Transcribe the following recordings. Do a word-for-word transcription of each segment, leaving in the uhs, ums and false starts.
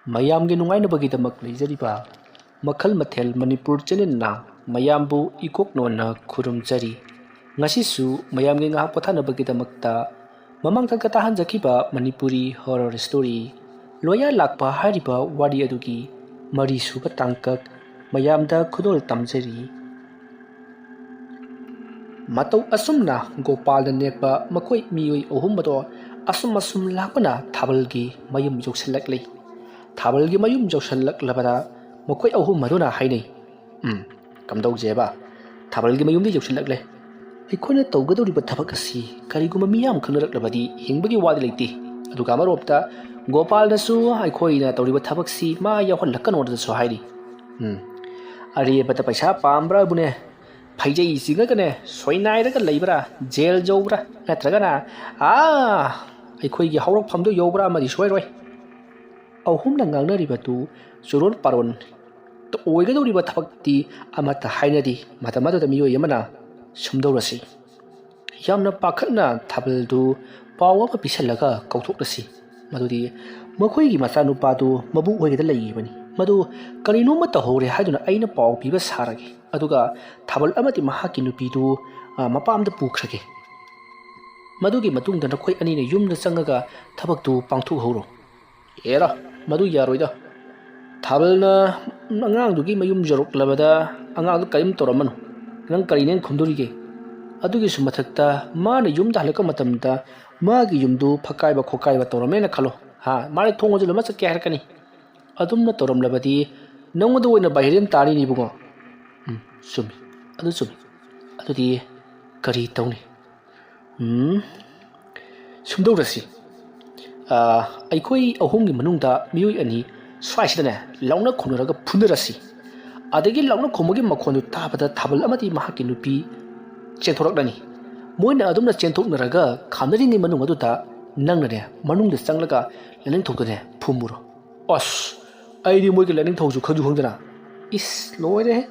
ꯃꯌꯥꯝꯒꯤ ꯅꯨꯡꯉꯥꯏꯅꯕꯒꯤꯗꯃꯛ ꯂꯩꯖꯔꯤꯕ ꯃꯈꯜ ꯃꯊꯦꯜ ꯃꯅꯤꯄꯨꯔ ꯆꯦꯅꯦꯜꯅ ꯃꯌꯥꯝꯕꯨ ꯏꯀꯣꯛ ꯅꯣꯟꯅ ꯈꯨꯔꯨꯝꯖꯔꯤ꯫ ꯉꯁꯤꯁꯨ ꯃꯌꯥꯝꯒꯤ ꯉꯥꯏꯍꯥꯛ ꯄꯣꯊꯥꯅꯕꯒꯤꯗꯃꯛꯇ ꯃꯃꯥꯡ ꯊꯛꯇ ꯇꯥꯍꯟꯖꯈꯤꯕ ꯃꯅꯤꯄꯨꯔꯤ ꯍꯣꯔꯔ ꯁ꯭ꯇꯣꯔꯤ ꯂꯣꯌꯥ ꯂꯥꯛꯄ ꯍꯥꯏꯔꯤꯕ ꯋꯥꯔꯤ ꯑꯗꯨꯒꯤ ꯃꯔꯤꯁꯨꯕ ꯇꯥꯡꯀꯛ ꯃꯌꯥꯝꯗ ꯈꯨꯗꯣꯜ ꯇꯝꯖꯔꯤ꯫ ꯃꯇꯧ ꯑꯁꯨꯝꯅ ꯒꯣꯄꯥꯜꯅ ꯅꯦꯛꯄ ꯃꯈꯣꯏ ꯃꯤꯑꯣꯏ ꯑꯍꯨꯝ ꯑꯗꯣ ꯑꯁꯨꯝ ꯑꯁꯨꯝ ꯂꯥꯛꯄꯅ ꯊꯥꯕꯜꯒꯤ ꯃꯌꯨꯝ ꯌꯧꯁꯤꯜꯂꯛꯂꯤ꯫ ꯊꯥꯕꯜꯒꯤ ꯃꯌꯨꯝ ꯌꯧꯁꯤꯜꯂꯛꯂꯕꯗ ꯃꯈꯣꯏ ꯑꯍꯨꯝ ꯑꯗꯨꯅ ꯍꯥꯏꯅꯩ, "ꯎꯝ, ꯀꯝꯗꯧꯁꯦꯕ? ꯊꯥꯕꯜꯒꯤ ꯃꯌꯨꯝꯗꯤ ꯌꯧꯁꯤꯜꯂꯛꯂꯦ꯫ ꯑꯩꯈꯣꯏꯅ ꯇꯧꯒꯗꯧꯔꯤꯕ ꯊꯕꯛ ꯑꯁꯤ ꯀꯔꯤꯒꯨꯝꯕ ꯃꯤꯌꯥꯝ ꯈꯪꯅꯔꯛꯂꯕꯗꯤ ꯍꯤꯡꯕꯒꯤ ꯋꯥꯗꯤ ꯂꯩꯇꯦ꯫ ꯑꯗꯨꯒ ꯑꯃꯔꯣꯝꯗ ꯒꯣꯄꯥꯜꯅꯁꯨ ꯑꯩꯈꯣꯏꯅ ꯇꯧꯔꯤꯕ ꯊꯕꯛꯁꯤ ꯃꯥ ꯌꯥꯎꯍꯜꯂꯛꯀꯅꯣꯗꯁꯨ ꯍꯥꯏꯔꯤ꯫ ꯎꯝ, ꯑꯔꯦꯕꯗ ꯄꯩꯁꯥ ꯄꯥꯝꯕ꯭ꯔꯥꯕꯨꯅꯦ, ꯐꯩꯖꯩ ꯆꯤꯡꯉꯒꯅꯦ ꯁꯣꯏꯅꯥꯏꯔꯒ ꯂꯩꯕ꯭ꯔꯥ, ꯖꯦꯜ ꯌꯧꯕ꯭ꯔꯥ, ꯅꯠꯇ꯭ꯔꯒꯅ ꯑꯥ ꯑꯩꯈꯣꯏꯒꯤ ꯍꯧꯔꯛꯐꯝꯗꯨ ꯌꯧꯕ꯭ꯔꯥ ꯑꯃꯗꯤ ꯁꯣꯏꯔꯣꯏ꯫" ꯑꯍꯨꯝꯅ ꯉꯥꯡꯅꯔꯤꯕꯗꯨ ꯆꯨꯔꯣꯜ ꯄꯥꯔꯣꯟ ꯑꯣꯏꯒꯗꯧꯔꯤꯕ ꯊꯕꯛꯇꯤ ꯑꯃꯠꯇ ꯍꯥꯏꯅꯗꯦ꯫ ꯃꯇꯝ ꯑꯗꯨꯗ ꯃꯤꯑꯣꯏ ꯑꯃꯅ ꯁꯨꯝꯗꯧꯔꯁꯤ ꯌꯥꯝꯅ ꯄꯥꯈꯠꯅ ꯊꯥꯕꯜꯗꯨ ꯄꯥꯎ ꯑꯃ ꯄꯤꯁꯜꯂꯒ ꯀꯧꯊꯣꯛꯂꯁꯤ꯫ ꯃꯗꯨꯗꯤ ꯃꯈꯣꯏꯒꯤ ꯃꯆꯥꯅꯨꯄꯥꯗꯨ ꯃꯕꯨꯛ ꯍꯣꯏꯒꯤꯗ ꯂꯩꯈꯤꯕꯅꯤ꯫ ꯃꯗꯨ ꯀꯔꯤꯅꯣꯝꯃ ꯇꯧꯍꯧꯔꯦ ꯍꯥꯏꯗꯨꯅ ꯑꯩꯅ ꯄꯥꯎ ꯄꯤꯕ ꯁꯥꯔꯒꯦ꯫ ꯑꯗꯨꯒ ꯊꯥꯕꯜ ꯑꯃꯗꯤ ꯃꯍꯥꯛꯀꯤ ꯅꯨꯄꯤꯗꯨ, ꯑ, ꯃꯄꯥꯝꯗ ꯄꯨꯈ꯭ꯔꯒꯦ꯫ ꯃꯗꯨꯒꯤ ꯃꯇꯨꯡꯗ ꯅꯈꯣꯏ ꯑꯅꯤꯅ ꯌꯨꯝꯗ ꯆꯪꯉꯒ ꯊꯕꯛꯇꯨ ꯄꯥꯡꯊꯣꯛꯍꯧꯔꯣ꯫ ꯑꯦꯔꯥ, ꯃꯗꯨ ꯌꯥꯔꯣꯏꯗ꯫ ꯊꯥꯕꯜꯅ ꯑꯉꯥꯡꯗꯨꯒꯤ ꯃꯌꯨꯝ ꯌꯧꯔꯛꯂꯕꯗ ꯑꯉꯥꯡꯗꯨ ꯀꯔꯤꯝ ꯇꯧꯔꯝꯃꯅꯨ꯫ ꯅꯪ ꯀꯔꯤꯅꯦꯅ ꯈꯨꯝꯗꯣꯔꯤꯒꯦ? ꯑꯗꯨꯒꯤꯁꯨ ꯃꯊꯛꯇ ꯃꯥꯅ ꯌꯨꯝꯗ ꯍꯜꯂꯛꯄ ꯃꯇꯝꯗ ꯃꯥꯒꯤ ꯌꯨꯝꯗꯨ ꯐꯛꯀꯥꯏꯕ ꯈꯣꯠꯀꯥꯏꯕ ꯇꯧꯔꯝꯃꯦꯅ ꯈꯜꯂꯣ꯫ ꯍꯥ, ꯃꯥꯅ ꯊꯣꯡ ꯍꯥꯡꯖꯤꯜꯂꯝꯃ ꯆꯠꯀꯦ ꯍꯥꯏꯔꯛꯀꯅꯤ꯫ ꯑꯗꯨꯝꯅ ꯇꯧꯔꯝꯂꯕꯗꯤ ꯅꯪꯉꯣꯟꯗ ꯑꯣꯏꯅ ꯕꯥꯏꯔꯦꯟ ꯇꯥꯔꯤꯅꯤ ꯏꯕꯨꯡꯉꯣ꯫ ꯎꯝ, ꯆꯨꯝꯃꯤ꯫ ꯑꯗꯨ ꯆꯨꯝꯃꯤ꯫ ꯑꯗꯨꯗꯤ ꯀꯔꯤ ꯇꯧꯅꯤ? ꯎꯝ, ꯁꯨꯝꯗꯧꯔꯁꯤ꯫ ꯑꯥ, ꯑꯩꯈꯣꯏ ꯑꯍꯨꯝꯒꯤ ꯃꯅꯨꯡꯗ ꯃꯤꯑꯣꯏ ꯑꯅꯤ ꯁ꯭ꯋꯥꯏꯁꯤꯗꯅꯦ ꯂꯥꯎꯅ ꯈꯣꯡꯅꯔꯒ ꯐꯨꯅꯔꯁꯤ꯫ ꯑꯗꯒꯤ ꯂꯥꯎꯅ ꯈꯣꯡꯕꯒꯤ ꯃꯈꯣꯟꯗꯨ ꯇꯥꯕꯗ ꯊꯥꯕꯜ ꯑꯃꯗꯤ ꯃꯍꯥꯛꯀꯤ ꯅꯨꯄꯤ ꯆꯦꯟꯊꯣꯔꯛꯂꯅꯤ꯫ ꯃꯣꯏꯅ ꯑꯗꯨꯝꯅ ꯆꯦꯟꯊꯣꯛꯅꯔꯒ ꯈꯥꯝꯅꯔꯤꯉꯩ ꯃꯅꯨꯡ ꯑꯗꯨꯗ ꯅꯪꯅꯅꯦ ꯃꯅꯨꯡꯗ ꯆꯪꯂꯒ ꯂꯥꯏꯅꯤꯡꯊꯧꯗꯅꯦ ꯐꯨꯝꯃꯨꯔꯣ꯫ ꯑꯁ, ꯑꯩꯗꯤ ꯃꯣꯏꯒꯤ ꯂꯥꯏꯅꯤꯡꯊꯧꯁꯨ ꯈꯪꯁꯨ ꯈꯪꯗꯅ꯫ ꯏꯁ, ꯂꯣꯏꯔꯦꯍꯦ꯫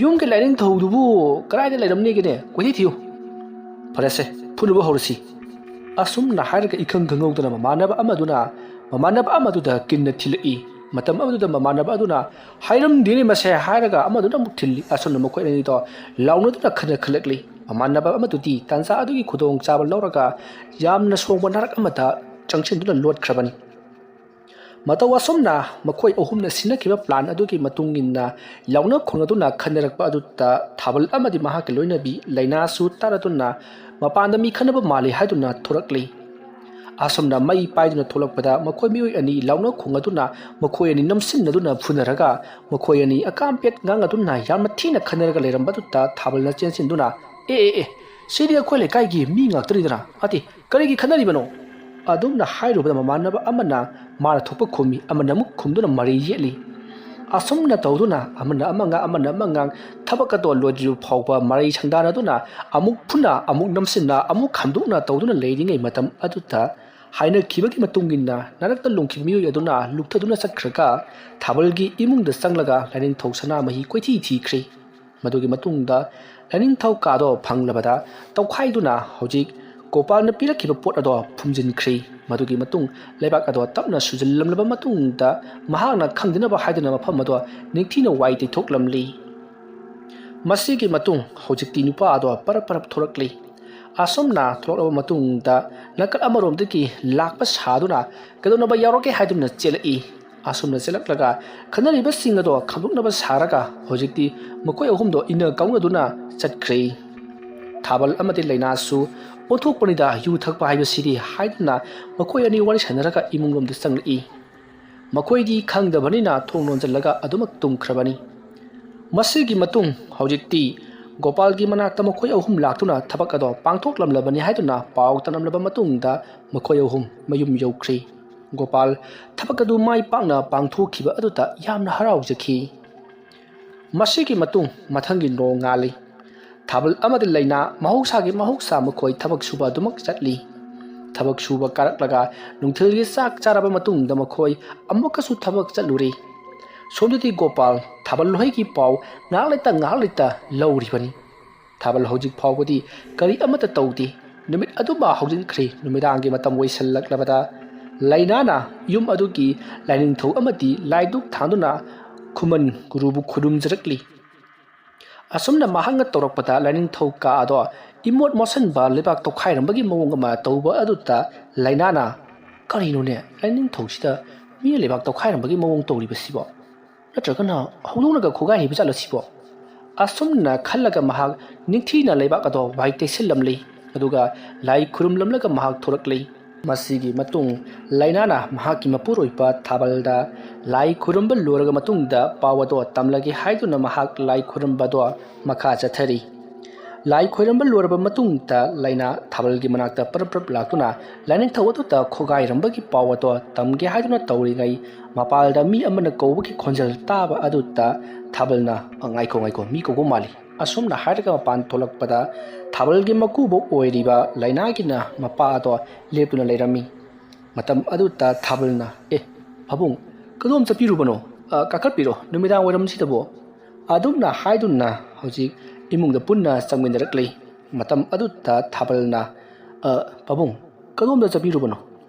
ꯌꯨꯝꯒꯤ ꯂꯥꯏꯅꯤꯡꯊꯧꯗꯨꯕꯨ ꯀꯗꯥꯏꯗ ꯂꯩꯔꯝꯅꯦꯒꯦꯅꯦ? ꯀꯣꯏꯊꯤ ꯊꯤꯌꯨ꯫ ꯐꯔꯦꯁꯦ, ꯐꯨꯅꯕ ꯍꯧꯔꯁꯤ꯫ ꯑꯁꯨꯝꯅ ꯍꯥꯏꯔꯒ ꯏꯈꯪ ꯈꯪꯍꯧꯗꯅ ꯃꯃꯥꯟꯅꯕ ꯑꯃꯗꯨꯅ ꯃꯃꯥꯟꯅꯕ ꯑꯃꯗꯨꯗ ꯀꯤꯟꯅ ꯊꯤꯜꯂꯛꯏ꯫ ꯃꯇꯝ ꯑꯗꯨꯗ ꯃꯃꯥꯟꯅꯕ ꯑꯗꯨꯅ "ꯍꯥꯏꯔꯝꯗꯦꯅꯦ ꯃꯁꯦ" ꯍꯥꯏꯔꯒ ꯑꯃꯗꯨꯅ ꯑꯃꯨꯛ ꯊꯤꯜꯂꯤ꯫ ꯑꯁꯨꯝꯅ ꯃꯈꯣꯏ ꯑꯅꯤꯗꯣ ꯂꯥꯎꯅꯗꯨꯅ ꯈꯠꯅꯈꯠꯂꯛꯂꯤ꯫ ꯃꯃꯥꯟꯅꯕ ꯑꯃꯗꯨꯗꯤ ꯇꯥꯟꯖꯥ ꯑꯗꯨꯒꯤ ꯈꯨꯗꯣꯡꯆꯥꯕ ꯂꯧꯔꯒ ꯌꯥꯝꯅ ꯁꯣꯡꯕ ꯅꯥꯔꯛ ꯑꯃꯗ ꯆꯪꯁꯤꯟꯗꯨꯅ ꯂꯣꯠꯈ꯭ꯔꯕꯅꯤ꯫ ꯃꯇꯧ ꯑꯁꯨꯝꯅ ꯃꯈꯣꯏ ꯑꯍꯨꯝꯅ ꯁꯤꯟꯅꯈꯤꯕ ꯄ꯭ꯂꯥꯟ ꯑꯗꯨꯒꯤ ꯃꯇꯨꯡ ꯏꯟꯅ ꯂꯥꯎꯅ ꯈꯣꯡꯅꯗꯨꯅ ꯈꯟꯅꯔꯛꯄ ꯑꯗꯨꯗ ꯊꯥꯕꯜ ꯑꯃꯗꯤ ꯃꯍꯥꯛꯀꯤ ꯂꯣꯏꯅꯕꯤ ꯂꯩꯅꯥꯁꯨ ꯇꯥꯔꯗꯨꯅ ꯃꯄꯥꯟꯗ ꯃꯤ ꯈꯟꯅꯕ ꯃꯥꯜꯂꯤ ꯍꯥꯏꯗꯨꯅ ꯊꯣꯔꯛꯂꯤ꯫ ꯑꯁꯨꯝꯅ ꯃꯩ ꯄꯥꯏꯗꯨꯅ ꯊꯣꯛꯂꯛꯄꯗ ꯃꯈꯣꯏ ꯃꯤꯑꯣꯏ ꯑꯅꯤ ꯂꯥꯎꯅ ꯈꯣꯡꯅꯗꯨꯅ ꯃꯈꯣꯏ ꯑꯅꯤ ꯅꯝꯁꯤꯟꯅꯗꯨꯅ ꯐꯨꯅꯔꯒ ꯃꯈꯣꯏ ꯑꯅꯤ ꯑꯀꯥꯝ ꯄꯦꯠ ꯉꯥꯡꯅꯗꯨꯅ ꯌꯥꯝꯅ ꯊꯤꯅ ꯈꯟꯅꯔꯒ ꯂꯩꯔꯝꯕꯗꯨꯗ ꯊꯥꯕꯜꯅ ꯆꯦꯟꯁꯤꯟꯗꯨꯅ "ꯑꯦ ꯑꯦ ꯑꯦ, ꯁꯤꯗꯤ ꯑꯩꯈꯣꯏ ꯂꯩꯀꯥꯏꯒꯤ ꯃꯤ ꯉꯥꯛꯇꯅꯤꯗꯅ, ꯑꯇꯦ, ꯀꯔꯤꯒꯤ ꯈꯟꯅꯔꯤꯕꯅꯣ?" ꯑꯗꯨꯝꯅ ꯍꯥꯏꯔꯨꯕꯗ ꯃꯃꯥꯟꯅꯕ ꯑꯃꯅ ꯃꯥꯅ ꯊꯣꯛꯄ ꯈꯨꯝꯃꯤ, ꯑꯃꯅ ꯑꯃꯨꯛ ꯈꯨꯝꯗꯨꯅ ꯃꯔꯩ ꯌꯦꯠꯂꯤ꯫ ꯑꯁꯨꯝꯅ ꯇꯧꯗꯨꯅ ꯑꯃꯅ ꯑꯃ ꯉꯥꯡ, ꯑꯃꯅ ꯑꯃ ꯉꯥꯡ, ꯊꯕꯛ ꯑꯗꯣ ꯂꯣꯏꯗ꯭ꯔꯤꯕ ꯐꯥꯎꯕ ꯃꯔꯩ ꯁꯪꯗꯥꯅꯗꯨꯅ ꯑꯃꯨꯛ ꯐꯨꯅ, ꯑꯃꯨꯛ ꯅꯝꯁꯤꯟꯅ, ꯑꯃꯨꯛ ꯈꯥꯝꯗꯣꯛꯅ ꯇꯧꯗꯨꯅ ꯂꯩꯔꯤꯉꯩ ꯃꯇꯝ ꯑꯗꯨꯗ ꯍꯥꯏꯅꯈꯤꯕꯒꯤ ꯃꯇꯨꯡ ꯏꯟꯅ ꯅꯥꯔꯛꯇ ꯂꯣꯡꯈꯤꯕ ꯃꯤꯑꯣꯏ ꯑꯗꯨꯅ ꯂꯨꯞꯊꯗꯨꯅ ꯆꯠꯈ꯭ꯔꯒ ꯊꯥꯕꯜꯒꯤ ꯏꯃꯨꯡꯗ ꯆꯪꯂꯒ ꯂꯥꯏꯅꯤꯡꯊꯧ ꯁꯅꯥꯃꯍꯤ ꯀꯣꯏꯊꯤ ꯊꯤꯈ꯭ꯔꯦ꯫ ꯃꯗꯨꯒꯤ ꯃꯇꯨꯡꯗ ꯂꯥꯏꯅꯤꯡꯊꯧ ꯀꯥꯗꯣ ꯐꯪꯂꯕꯗ ꯇꯧꯈꯥꯏꯗꯨꯅ ꯍꯧꯖꯤꯛ ꯒꯣꯄꯥꯜꯅ ꯄꯤꯔꯛꯈꯤꯕ ꯄꯣꯠ ꯑꯗꯣ ꯐꯨꯝꯖꯤꯟꯈ꯭ꯔꯦ꯫ ꯃꯗꯨꯒꯤ ꯃꯇꯨꯡ ꯂꯩꯕꯥꯛ ꯑꯗꯣ ꯇꯞꯅ ꯁꯨꯖꯤꯜꯂꯝꯂꯕ ꯃꯇꯨꯡꯗ ꯃꯍꯥꯛꯅ ꯈꯪꯗꯅꯕ ꯍꯥꯏꯗꯨꯅ ꯃꯐꯝ ꯑꯗꯣ ꯅꯤꯡꯊꯤꯅ ꯋꯥꯏ ꯇꯩꯊꯣꯛꯂꯝꯂꯤ꯫ ꯃꯁꯤꯒꯤ ꯃꯇꯨꯡ ꯍꯧꯖꯤꯛꯇꯤ ꯅꯨꯄꯥ ꯑꯗꯣ ꯄꯔꯞ ꯄꯔꯞ ꯊꯣꯔꯛꯂꯤ꯫ ꯑꯁꯨꯝꯅ ꯊꯣꯛꯂꯛꯂꯕ ꯃꯇꯨꯡꯗ ꯅꯥꯀꯜ ꯑꯃꯔꯣꯝꯗꯒꯤ ꯂꯥꯛꯄ ꯁꯥꯗꯨꯅ ꯀꯩꯗꯧꯅꯕ ꯌꯥꯎꯔꯛꯀꯦ ꯍꯥꯏꯗꯨꯅ ꯆꯦꯜꯂꯛꯏ꯫ ꯑꯁꯨꯝꯅ ꯆꯦꯜꯂꯛꯂꯒ ꯈꯟꯅꯔꯤꯕꯁꯤꯡ ꯑꯗꯣ ꯈꯥꯝꯗꯣꯛꯅꯕ ꯁꯥꯔꯒ ꯍꯧꯖꯤꯛꯇꯤ ꯃꯈꯣꯏ ꯑꯍꯨꯝꯗꯣ ꯏꯟꯅ ꯀꯥꯎꯅꯗꯨꯅ ꯆꯠꯈ꯭ꯔꯦ꯫ ꯊꯥꯕꯜ ꯑꯃꯗꯤ ꯂꯩꯅꯥꯁꯨ "ꯑꯣꯟꯊꯣꯛꯄꯅꯤꯗ ꯌꯨ ꯊꯛꯄ ꯍꯥꯏꯕꯁꯤꯗꯤ" ꯍꯥꯏꯗꯨꯅ ꯃꯈꯣꯏ ꯑꯅꯤ ꯋꯥꯔꯤ ꯁꯥꯟꯅꯔꯒ ꯏꯃꯨꯡꯂꯣꯝꯗ ꯆꯪꯂꯛꯏ꯫ ꯃꯈꯣꯏꯗꯤ ꯈꯪꯗꯕꯅꯤꯅ ꯊꯣꯡ ꯂꯣꯟꯁꯤꯜꯂꯒ ꯑꯗꯨꯃꯛ ꯇꯨꯝꯈ꯭ꯔꯕꯅꯤ꯫ ꯃꯁꯤꯒꯤ ꯃꯇꯨꯡ ꯍꯧꯖꯤꯛꯇꯤ ꯒꯣꯄꯥꯜꯒꯤ ꯃꯅꯥꯛꯇ ꯃꯈꯣꯏ ꯑꯍꯨꯝ ꯂꯥꯛꯇꯨꯅ ꯊꯕꯛ ꯑꯗꯣ ꯄꯥꯡꯊꯣꯛꯂꯝꯂꯕꯅꯤ ꯍꯥꯏꯗꯨꯅ ꯄꯥꯎ ꯇꯝꯂꯝꯂꯕ ꯃꯇꯨꯡꯗ ꯃꯈꯣꯏ ꯑꯍꯨꯝ ꯃꯌꯨꯝ ꯌꯧꯈ꯭ꯔꯦ꯫ ꯒꯣꯄꯥꯜ ꯊꯕꯛ ꯑꯗꯨ ꯃꯥꯏ ꯄꯥꯛꯅ ꯄꯥꯡꯊꯣꯛꯈꯤꯕ ꯑꯗꯨꯗ ꯌꯥꯝꯅ ꯍꯔꯥꯎꯖꯈꯤ꯫ ꯃꯁꯤꯒꯤ ꯃꯇꯨꯡ ꯃꯊꯪꯒꯤ ꯅꯣꯡ ꯉꯥꯜꯂꯤ꯫ ꯊꯥꯕꯜ ꯑꯃꯗꯤ ꯂꯩꯅꯥ ꯃꯍꯧꯁꯥꯒꯤ ꯃꯍꯧꯁꯥ ꯃꯈꯣꯏ ꯊꯕꯛ ꯁꯨꯕ ꯑꯗꯨꯃꯛ ꯆꯠꯂꯤ꯫ ꯊꯕꯛ ꯁꯨꯕ ꯀꯥꯔꯛꯂꯒ ꯅꯨꯡꯊꯤꯜꯒꯤ ꯆꯥꯛ ꯆꯥꯔꯕ ꯃꯇꯨꯡꯗ ꯃꯈꯣꯏ ꯑꯃꯨꯛꯀꯁꯨ ꯊꯕꯛ ꯆꯠꯂꯨꯔꯦ꯫ ꯁꯣꯝꯗꯗꯤ ꯒꯣꯄꯥꯜ ꯊꯥꯕꯜ ꯂꯣꯏꯍꯩꯒꯤ ꯄꯥꯎ ꯉꯥꯏꯍꯥꯛ ꯂꯩꯇ ꯉꯥꯏꯍꯥꯛ ꯂꯩꯇ ꯂꯧꯔꯤꯕꯅꯤ꯫ ꯊꯥꯕꯜ ꯍꯧꯖꯤꯛ ꯐꯥꯎꯕꯗꯤ ꯀꯔꯤ ꯑꯃꯠꯇ ꯇꯧꯗꯦ꯫ ꯅꯨꯃꯤꯠ ꯑꯗꯨꯃ ꯍꯧꯖꯤꯟꯈ꯭ꯔꯦ꯫ ꯅꯨꯃꯤꯗꯥꯡꯒꯤ ꯃꯇꯝ ꯑꯣꯏꯁꯤꯜꯂꯛꯂꯕꯗ ꯂꯥꯏꯅꯥꯅ ꯌꯨꯝ ꯑꯗꯨꯒꯤ ꯂꯥꯏꯅꯤꯡꯊꯧ ꯑꯃꯗꯤ ꯂꯥꯏꯗꯨꯛ ꯊꯥꯟꯗꯨꯅ ꯈꯨꯃꯟ ꯒꯨꯔꯨꯕꯨ ꯈꯨꯔꯨꯝꯖꯔꯛꯂꯤ꯫ ꯑꯁꯨꯝꯅ ꯃꯍꯥꯛꯅ ꯇꯧꯔꯛꯄꯗ ꯂꯥꯏꯅꯤꯡꯊꯧ ꯀꯥ ꯑꯗꯣ ꯏꯃꯣꯠ ꯃꯣꯠꯁꯟꯕ ꯂꯩꯕꯥꯛ ꯇꯧꯈꯥꯏꯔꯝꯕꯒꯤ ꯃꯑꯣꯡ ꯑꯃ ꯇꯧꯕ ꯑꯗꯨꯗ ꯂꯥꯏꯅꯥꯅ, "ꯀꯔꯤꯅꯣꯅꯦ, ꯂꯥꯏꯅꯤꯡꯊꯧꯁꯤꯗ ꯃꯤꯅ ꯂꯩꯕꯥꯛ ꯇꯧꯈꯥꯏꯔꯝꯕꯒꯤ ꯃꯑꯣꯡ ꯇꯧꯔꯤꯕꯁꯤꯕꯣ? ꯅꯠꯇ꯭ꯔꯒꯅ ꯍꯧꯗꯣꯡꯅꯒ ꯈꯣꯒꯥꯏꯔꯤꯕ ꯖꯥꯠꯂꯣ ꯁꯤꯕꯣ?" ꯑꯁꯨꯝꯅ ꯈꯜꯂꯒ ꯃꯍꯥꯛ ꯅꯤꯡꯊꯤꯅ ꯂꯩꯕꯥꯛ ꯑꯗꯣ ꯋꯥꯏ ꯇꯩꯁꯤꯜꯂꯝꯂꯤ꯫ ꯑꯗꯨꯒ ꯂꯥꯏ ꯈꯨꯔꯨꯝꯂꯝꯂꯒ ꯃꯍꯥꯛ ꯊꯣꯔꯛꯂꯤ꯫ ꯃꯁꯤꯒꯤ ꯃꯇꯨꯡ ꯂꯥꯏꯅꯥꯅ ꯃꯍꯥꯛꯀꯤ ꯃꯄꯨꯔꯣꯏꯕ ꯊꯥꯕꯜꯗ ꯂꯥꯏ ꯈꯨꯔꯨꯝꯕ ꯂꯣꯏꯔꯕ ꯃꯇꯨꯡꯗ ꯄꯥꯎ ꯑꯗꯣ ꯇꯝꯂꯒꯦ ꯍꯥꯏꯗꯨꯅ ꯃꯍꯥꯛ ꯂꯥꯏ ꯈꯨꯔꯨꯝꯕꯗꯣ ꯃꯈꯥ ꯆꯠꯊꯔꯤ꯫ ꯂꯥꯏ ꯈꯣꯏꯔꯝꯕ ꯂꯣꯏꯔꯕ ꯃꯇꯨꯡꯗ ꯂꯥꯏꯅꯥ ꯊꯥꯕꯜꯒꯤ ꯃꯅꯥꯛꯇ ꯄꯔꯞ ꯄꯔꯞ ꯂꯥꯛꯇꯨꯅ ꯂꯥꯏꯅꯤꯡꯊꯧ ꯑꯗꯨꯗ ꯈꯣꯒꯥꯏꯔꯝꯕꯒꯤ ꯄꯥꯎ ꯑꯗꯣ ꯇꯝꯒꯦ ꯍꯥꯏꯗꯨꯅ ꯇꯧꯔꯤꯉꯩ, ꯃꯄꯥꯜꯗ ꯃꯤ ꯑꯃꯅ ꯀꯧꯕꯒꯤ ꯈꯣꯟꯖꯦꯜ ꯇꯥꯕ ꯑꯗꯨꯗ ꯊꯥꯕꯜꯅ, "ꯑ, ꯉꯥꯏꯈꯣ, ꯉꯥꯏꯈꯣ, ꯃꯤ ꯀꯧꯕ ꯃꯥꯜꯂꯤ"꯫ ꯑꯁꯨꯝꯅ ꯍꯥꯏꯔꯒ ꯃꯄꯥꯟ ꯊꯣꯛꯂꯛꯄꯗ ꯊꯥꯕꯜꯒꯤ ꯃꯀꯨꯕꯣꯛ ꯑꯣꯏꯔꯤꯕ ꯂꯥꯏꯅꯥꯒꯤꯅ ꯃꯄꯥ ꯑꯗꯣ ꯂꯦꯞꯇꯨꯅ ꯂꯩꯔꯝꯃꯤ꯫ ꯃꯇꯝ ꯑꯗꯨꯗ ꯊꯥꯕꯜꯅ, "ꯑꯦ, ꯄꯥꯕꯨꯡ, ꯀꯗꯣꯝ ꯆꯠꯄꯤꯔꯨꯕꯅꯣ? ꯑ, ꯀꯥꯈꯠꯄꯤꯔꯣ, ꯅꯨꯃꯤꯗꯥꯡ ꯋꯥꯏꯔꯝꯁꯤꯗꯕꯨ?" ꯑꯗꯨꯝꯅ ꯍꯥꯏꯗꯨꯅ ꯍꯧꯖꯤꯛ ꯏꯃꯨꯡꯗ ꯄꯨꯟꯅ ꯆꯪꯃꯤꯟꯅꯔꯛꯂꯤ꯫ ꯃꯇꯝ ꯑꯗꯨꯗ ꯊꯥꯕꯜꯅ, "ꯑ, ꯄꯥꯕꯨꯡ, ꯀꯗꯣꯝꯗ ꯆꯠꯄꯤꯔꯨꯕꯅꯣ?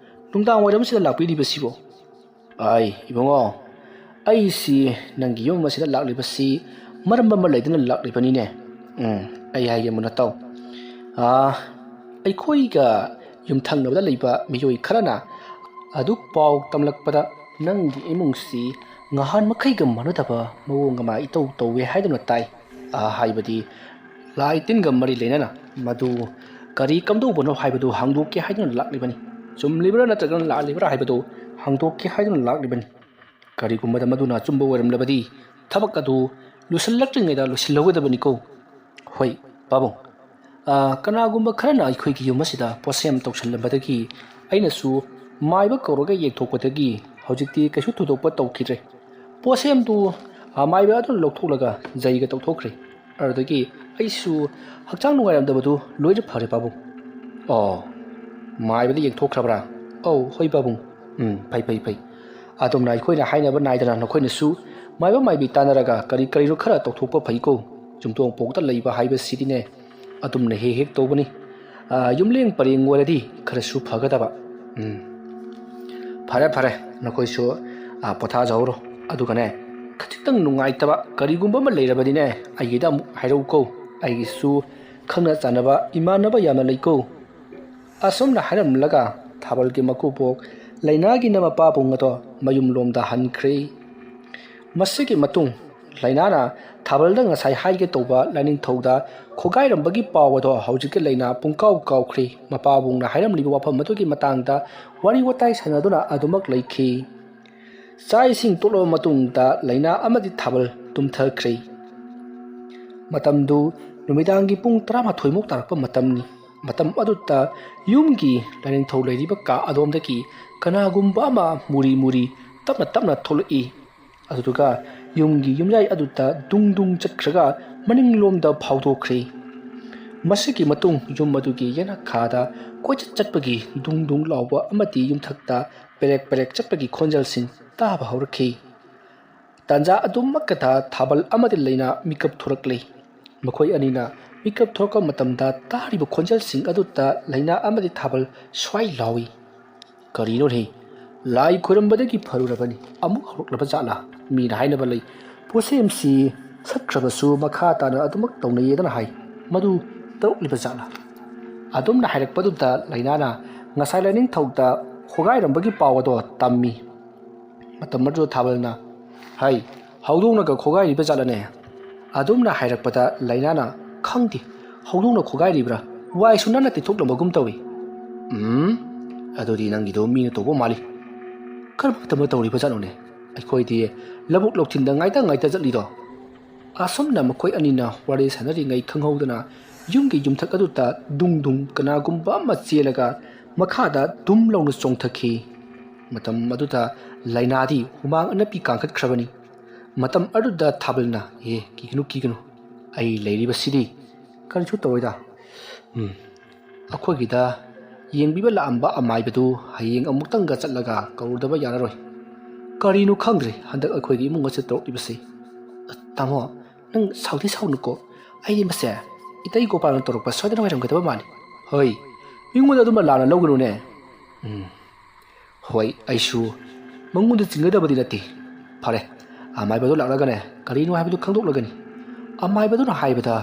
ꯅꯨꯡꯗꯥꯡ ꯋꯥꯏꯔꯝꯁꯤꯗ ꯂꯥꯛꯄꯤꯔꯤꯕꯁꯤꯕꯨ?" "ꯑꯥꯏ, ꯏꯕꯨꯡꯉꯣ, ꯑꯩꯁꯤ ꯅꯪꯒꯤ ꯌꯨꯝ ꯑꯁꯤꯗ ꯂꯥꯛꯂꯤꯕꯁꯤ ꯃꯔꯝ ꯑꯃ ꯂꯩꯗꯨꯅ ꯂꯥꯛꯂꯤꯕꯅꯤꯅꯦ꯫ ꯎꯝ, ꯑꯩ ꯍꯥꯏꯒꯦ ꯃꯨꯟꯅ ꯇꯥꯎ꯫ ꯑꯥ, ꯑꯩꯈꯣꯏꯒ ꯌꯨꯝꯊꯪꯅꯕꯗ ꯂꯩꯕ ꯃꯤꯑꯣꯏ ꯈꯔꯅ ꯑꯗꯨꯛ ꯄꯥꯎ ꯇꯝꯂꯛꯄꯗ ꯅꯪꯒꯤ ꯏꯃꯨꯡꯁꯤ ꯉꯍꯥꯟ ꯃꯈꯩꯒ ꯃꯥꯟꯅꯗꯕ ꯃꯑꯣꯡ ꯑꯃ ꯏꯇꯧ ꯇꯧꯋꯦ ꯍꯥꯏꯗꯨꯅ ꯇꯥꯏ꯫ ꯑꯥ, ꯍꯥꯏꯕꯗꯤ ꯂꯥꯏ ꯇꯤꯟꯒ ꯃꯔꯤ ꯂꯩꯅꯅ ꯃꯗꯨ ꯀꯔꯤ ꯀꯝꯗꯧꯕꯅꯣ ꯍꯥꯏꯕꯗꯨ ꯍꯪꯗꯣꯛꯀꯦ ꯍꯥꯏꯗꯨꯅ ꯂꯥꯛꯂꯤꯕꯅꯤ꯫ ꯆꯨꯝꯂꯤꯕ꯭ꯔꯥ ꯅꯠꯇ꯭ꯔꯒꯅ ꯂꯥꯜꯂꯤꯕ꯭ꯔꯥ ꯍꯥꯏꯕꯗꯨ ꯍꯪꯗꯣꯛꯀꯦ ꯍꯥꯏꯗꯨꯅ ꯂꯥꯛꯂꯤꯕꯅꯤ꯫ ꯀꯔꯤꯒꯨꯝꯕꯗ ꯃꯗꯨꯅ ꯑꯆꯨꯝꯕ ꯑꯣꯏꯔꯝꯂꯕꯗꯤ ꯊꯕꯛ ꯑꯗꯨ ꯂꯣꯏꯁꯤꯜꯂꯛꯇ꯭ꯔꯤꯉꯩꯗ ꯂꯣꯏꯁꯤꯜꯍꯧꯒꯗꯕꯅꯤꯀꯣ꯫" "ꯍꯣꯏ, ꯄꯥꯕꯨꯡ꯫ ꯑꯥ, ꯀꯅꯥꯒꯨꯝꯕ ꯈꯔꯅ ꯑꯩꯈꯣꯏꯒꯤ ꯌꯨꯝ ꯑꯁꯤꯗ ꯄꯣꯠꯁꯦꯝ ꯇꯧꯁꯤꯜꯂꯝꯕꯗꯒꯤ ꯑꯩꯅꯁꯨ ꯃꯥꯏꯕ ꯀꯧꯔꯒ ꯌꯦꯡꯊꯣꯛꯄꯗꯒꯤ ꯍꯧꯖꯤꯛꯇꯤ ꯀꯩꯁꯨ ꯊꯣꯏꯗꯣꯛꯄ ꯇꯧꯈꯤꯗ꯭ꯔꯦ꯫ ꯄꯣꯠꯁꯦꯝꯗꯨ, ꯑꯥ, ꯃꯥꯏꯕ ꯑꯗꯨꯅ ꯂꯧꯊꯣꯛꯂꯒ ꯖꯩꯒ ꯇꯧꯊꯣꯛꯈ꯭ꯔꯦ꯫ ꯑꯗꯨꯗꯒꯤ ꯑꯩꯁꯨ ꯍꯛꯆꯥꯡ ꯅꯨꯡꯉꯥꯏꯔꯝꯗꯕꯗꯨ ꯂꯣꯏꯅ ꯐꯔꯦ, ꯄꯥꯕꯨꯡ꯫" "ꯑꯣ, ꯃꯥꯏꯕꯗ ꯌꯦꯡꯊꯣꯛꯈ꯭ꯔꯕ꯭ꯔꯥ?" "ꯑꯧ, ꯍꯣꯏ, ꯄꯥꯕꯨꯡ꯫" "ꯎꯝ, ꯐꯩ, ꯐꯩ, ꯐꯩ꯫ ꯑꯗꯨꯝꯅ ꯑꯩꯈꯣꯏꯅ ꯍꯥꯏꯅꯕ ꯅꯥꯏꯗꯅ ꯅꯈꯣꯏꯅꯁꯨ ꯃꯥꯏꯕ ꯃꯥꯏꯕꯤ ꯇꯥꯟꯅꯔꯒ ꯀꯔꯤ ꯀꯔꯤꯅꯣ ꯈꯔ ꯇꯧꯊꯣꯛꯄ ꯐꯩꯀꯣ꯫ ꯌꯨꯝꯊꯣꯡ ꯄꯣꯛꯇ ꯂꯩꯕ ꯍꯥꯏꯕꯁꯤꯗꯤꯅꯦ, ꯑꯗꯨꯝꯅ ꯍꯦꯛ ꯍꯦꯛ ꯇꯧꯕꯅꯤ꯫ ꯌꯨꯝꯂꯦꯡ ꯄꯔꯦꯡ ꯑꯣꯏꯔꯗꯤ ꯈꯔꯁꯨ ꯐꯒꯗꯕ꯫ ꯎꯝ, ꯐꯔꯦ ꯐꯔꯦ, ꯅꯈꯣꯏꯁꯨ ꯄꯣꯊꯥꯖꯍꯧꯔꯣ꯫ ꯑꯗꯨꯒꯅꯦ, ꯈꯖꯤꯛꯇꯪ ꯅꯨꯡꯉꯥꯏꯇꯕ ꯀꯔꯤꯒꯨꯝꯕ ꯑꯃ ꯂꯩꯔꯕꯗꯤꯅꯦ, ꯑꯩꯒꯤꯗ ꯑꯃꯨꯛ ꯍꯥꯏꯔꯛꯎꯀꯣ꯫ ꯑꯩꯒꯤꯁꯨ ꯈꯪꯅ ꯆꯥꯟꯅꯕ ꯏꯃꯥꯟꯅꯕ ꯌꯥꯝꯅ ꯂꯩꯀꯣ꯫ ꯑꯁꯨꯝꯅ ꯍꯥꯏꯔꯝꯂꯒ ꯊꯥꯕꯜꯒꯤ ꯃꯀꯨꯕꯣꯛ ꯂꯩꯅꯥꯒꯤꯅ ꯃꯄꯥꯕꯨꯡ ꯑꯗꯣ ꯃꯌꯨꯝꯂꯣꯝꯗ ꯍꯟꯈ꯭ꯔꯦ꯫ ꯃꯁꯤꯒꯤ ꯃꯇꯨꯡ ꯂꯩꯅꯥꯅ ꯊꯥꯕꯜꯗ ꯉꯁꯥꯏ ꯍꯥꯏꯒꯦ ꯇꯧꯕ ꯂꯥꯏꯅꯤꯡꯊꯧꯗ ꯈꯣꯒꯥꯏꯔꯝꯕꯒꯤ ꯄꯥꯎ ꯑꯗꯣ ꯍꯧꯖꯤꯛꯀꯤ ꯂꯩꯅꯥ ꯄꯨꯡꯀꯥꯎ ꯀꯥꯎꯈ꯭ꯔꯦ꯫ ꯃꯄꯥꯕꯨꯡꯅ ꯍꯥꯏꯔꯝꯂꯤꯕ ꯋꯥꯐꯝ ꯑꯗꯨꯒꯤ ꯃꯇꯥꯡꯗ ꯋꯥꯔꯤ ꯋꯥꯇꯥꯏ ꯁꯥꯟꯅꯗꯨꯅ ꯑꯗꯨꯃꯛ ꯂꯩꯈꯤ꯫ ꯆꯥꯛ ꯏꯁꯤꯡ ꯇꯣꯛꯂꯕ ꯃꯇꯨꯡꯗ ꯂꯩꯅꯥ ꯑꯃꯗꯤ ꯊꯥꯕꯜ ꯇꯨꯝꯊꯈ꯭ꯔꯦ꯫ ꯃꯇꯝꯗꯨ ꯅꯨꯃꯤꯗꯥꯡꯒꯤ ꯄꯨꯡ ꯇꯔꯥꯃꯥꯊꯣꯏꯃꯨꯛ ꯇꯥꯔꯛꯄ ꯃꯇꯝꯅꯤ꯫ ꯃꯇꯝ ꯑꯗꯨꯗ ꯌꯨꯝꯒꯤ ꯂꯥꯏꯅꯤꯡꯊꯧ ꯂꯩꯔꯤꯕ ꯀꯥ ꯑꯗꯣꯝꯗꯒꯤ ꯀꯅꯥꯒꯨꯝꯕ ꯑꯃ ꯃꯨꯔꯤ ꯃꯨꯔꯤ ꯇꯞꯅ ꯇꯞꯅ ꯊꯣꯛꯂꯛꯏ꯫ ꯑꯗꯨꯗꯨꯒ ꯌꯨꯝꯒꯤ ꯌꯨꯝꯌꯥꯏ ꯑꯗꯨꯗ ꯗꯨꯡ ꯗꯨꯡ ꯆꯠꯈ꯭ꯔꯒ ꯃꯅꯤꯡꯂꯣꯝꯗ ꯐꯥꯎꯗꯣꯛꯈ꯭ꯔꯦ꯫ ꯃꯁꯤꯒꯤ ꯃꯇꯨꯡ ꯌꯨꯝ ꯑꯗꯨꯒꯤ ꯌꯦꯅꯈꯥꯗ ꯀꯣꯏꯆꯠ ꯆꯠꯄꯒꯤ ꯗꯨꯡ ꯗꯨꯡ ꯂꯥꯎꯕ ꯑꯃꯗꯤ ꯌꯨꯝꯊꯛꯇ ꯄꯦꯔꯦꯛ ꯄꯦꯔꯦꯛ ꯆꯠꯄꯒꯤ ꯈꯣꯟꯖꯦꯜꯁꯤꯡ ꯇꯥꯕ ꯍꯧꯔꯛꯈꯤ꯫ ꯇꯥꯟꯖꯥ ꯑꯗꯨꯃꯛꯇꯗ ꯊꯥꯕꯜ ꯑꯃꯗꯤ ꯂꯩꯅꯥ ꯃꯤꯀꯞ ꯊꯣꯔꯛꯂꯦ꯫ ꯃꯈꯣꯏ ꯑꯅꯤꯅ ꯃꯤꯀꯞ ꯊꯣꯔꯛꯄ ꯃꯇꯝꯗ ꯇꯥꯔꯤꯕ ꯈꯣꯟꯖꯦꯜꯁꯤꯡ ꯑꯗꯨꯗ ꯂꯩꯅꯥ ꯑꯃꯗꯤ ꯊꯥꯕꯜ ꯁ꯭ꯋꯥꯏ ꯂꯥꯎꯏ꯫ "ꯀꯔꯤꯅꯣꯅꯦ? ꯂꯥꯏ ꯈꯣꯏꯔꯝꯕꯗꯒꯤ ꯐꯔꯨꯔꯕꯅꯤ, ꯑꯃꯨꯛ ꯍꯧꯔꯛꯂꯕ ꯖꯥꯠꯂꯥ? ꯃꯤꯅ ꯍꯥꯏꯅꯕ ꯂꯩ, ꯄꯣꯠꯁꯦꯝꯁꯤ ꯁꯠꯈ꯭ꯔꯕꯁꯨ ꯃꯈꯥ ꯇꯥꯅ ꯑꯗꯨꯃꯛ ꯇꯧꯅꯩꯌꯦꯗꯅ ꯍꯥꯏ, ꯃꯗꯨ ꯇꯧꯔꯛꯂꯤꯕ ꯖꯥꯠꯂꯥ?" ꯑꯗꯨꯝꯅ ꯍꯥꯏꯔꯛꯄꯗꯨꯗ ꯂꯩꯅꯥꯅ ꯉꯁꯥꯏ ꯂꯥꯏꯅꯤꯡꯊꯧꯗ ꯈꯣꯒꯥꯏꯔꯝꯕꯒꯤ ꯄꯥꯎ ꯑꯗꯣ ꯇꯝꯃꯤ꯫ ꯃꯇꯝ ꯑꯗꯨꯗ ꯊꯥꯕꯜꯅ, "ꯍꯩ, ꯍꯧꯗꯣꯡꯅꯒ ꯈꯣꯒꯥꯏꯔꯤꯕ ꯖꯥꯠꯂꯅꯦ?" ꯑꯗꯨꯝꯅ ꯍꯥꯏꯔꯛꯄꯗ ꯂꯩꯅꯥꯅ, "ꯈꯪꯗꯦ, ꯍꯧꯗꯣꯡꯅ ꯈꯣꯒꯥꯏꯔꯤꯕ꯭ꯔꯥ? ꯋꯥꯏꯁꯨ ꯅꯥꯟꯅ ꯇꯩꯊꯣꯛꯂꯝꯕꯒꯨꯝ ꯇꯧꯏ꯫" "ꯎꯝ, ꯑꯗꯨꯗꯤ ꯅꯪꯒꯤꯗꯣ ꯃꯤꯅ ꯇꯧꯕ ꯃꯥꯜꯂꯤ꯫ ꯀꯔꯝꯕ ꯃꯇꯝꯗ ꯇꯧꯔꯤꯕ ꯖꯥꯠꯅꯣꯅꯦ? ꯑꯩꯈꯣꯏꯗꯤ ꯂꯧꯕꯨꯛ ꯂꯧꯊꯤꯟꯗ ꯉꯥꯏꯇ ꯉꯥꯏꯇ ꯆꯠꯂꯤꯗꯣ?" ꯑꯁꯨꯝꯅ ꯃꯈꯣꯏ ꯑꯅꯤꯅ ꯋꯥꯔꯤ ꯁꯥꯟꯅꯔꯤꯉꯩ ꯈꯪꯍꯧꯗꯅ ꯌꯨꯝꯒꯤ ꯌꯨꯝꯊꯛ ꯑꯗꯨꯗ ꯗꯨꯡ ꯗꯨꯡ ꯀꯅꯥꯒꯨꯝꯕ ꯑꯃ ꯆꯦꯜꯂꯒ ꯃꯈꯥꯗ ꯗꯨꯝ ꯂꯥꯎꯅ ꯆꯣꯡꯊꯈꯤ꯫ ꯃꯇꯝ ꯑꯗꯨꯗ ꯂꯩꯅꯥꯗꯤ ꯍꯨꯃꯥꯡ ꯑꯅꯞꯄꯤ ꯀꯥꯡꯈꯠꯈ꯭ꯔꯕꯅꯤ꯫ ꯃꯇꯝ ꯑꯗꯨꯗ ꯊꯥꯕꯜꯅ, "ꯑꯦ, ꯀꯤꯒꯅꯨ, ꯀꯤꯒꯅꯨ, ꯑꯩ ꯂꯩꯔꯤꯕꯁꯤꯗꯤ ꯀꯔꯤꯁꯨ ꯇꯧꯔꯣꯏꯗ꯫ ꯎꯝ, ꯑꯩꯈꯣꯏꯒꯤꯗ ꯌꯦꯡꯕꯤꯕ ꯂꯥꯛꯑꯝꯕ ꯑꯃꯥꯏꯕꯗꯨ ꯍꯌꯦꯡ ꯑꯃꯨꯛꯇꯪꯒ ꯆꯠꯂꯒ ꯀꯧꯔꯨꯗꯕ ꯌꯥꯔꯔꯣꯏ꯫ ꯀꯔꯤꯅꯣ ꯈꯪꯗ꯭ꯔꯦ ꯍꯟꯗꯛ ꯑꯩꯈꯣꯏꯒꯤ ꯏꯃꯨꯡ ꯑꯁꯤ ꯇꯧꯔꯛꯂꯤꯕꯁꯤ꯫" "ꯇꯥꯃꯣ, ꯅꯪ ꯁꯥꯎꯗꯤ ꯁꯥꯎꯅꯨꯀꯣ꯫ ꯑꯩꯗꯤ ꯃꯁꯦ ꯏꯇꯩ ꯒꯣꯄꯥꯜꯅ ꯇꯧꯔꯛꯄ ꯁꯣꯏꯗꯅ ꯑꯣꯏꯔꯝꯒꯗꯕ ꯃꯥꯜꯂꯤ꯫ ꯍꯣꯏ, ꯃꯤꯉꯣꯟꯗ ꯑꯗꯨꯝꯅ ꯂꯥꯟꯅ ꯂꯧꯒꯅꯨꯅꯦ꯫ ꯎꯝ, ꯍꯣꯏ, ꯑꯩꯁꯨ ꯃꯉꯣꯟꯗ ꯆꯤꯡꯒꯗꯕꯗꯤ ꯅꯠꯇꯦ꯫ ꯐꯔꯦ, ꯑꯃꯥꯏꯕꯗꯣ ꯂꯥꯛꯂꯒꯅꯦ, ꯀꯔꯤꯅꯣ ꯍꯥꯏꯕꯗꯨ ꯈꯪꯗꯣꯛꯂꯒꯅꯤ꯫ ꯑꯃꯥꯏꯕꯗꯨꯅ ꯍꯥꯏꯕꯗ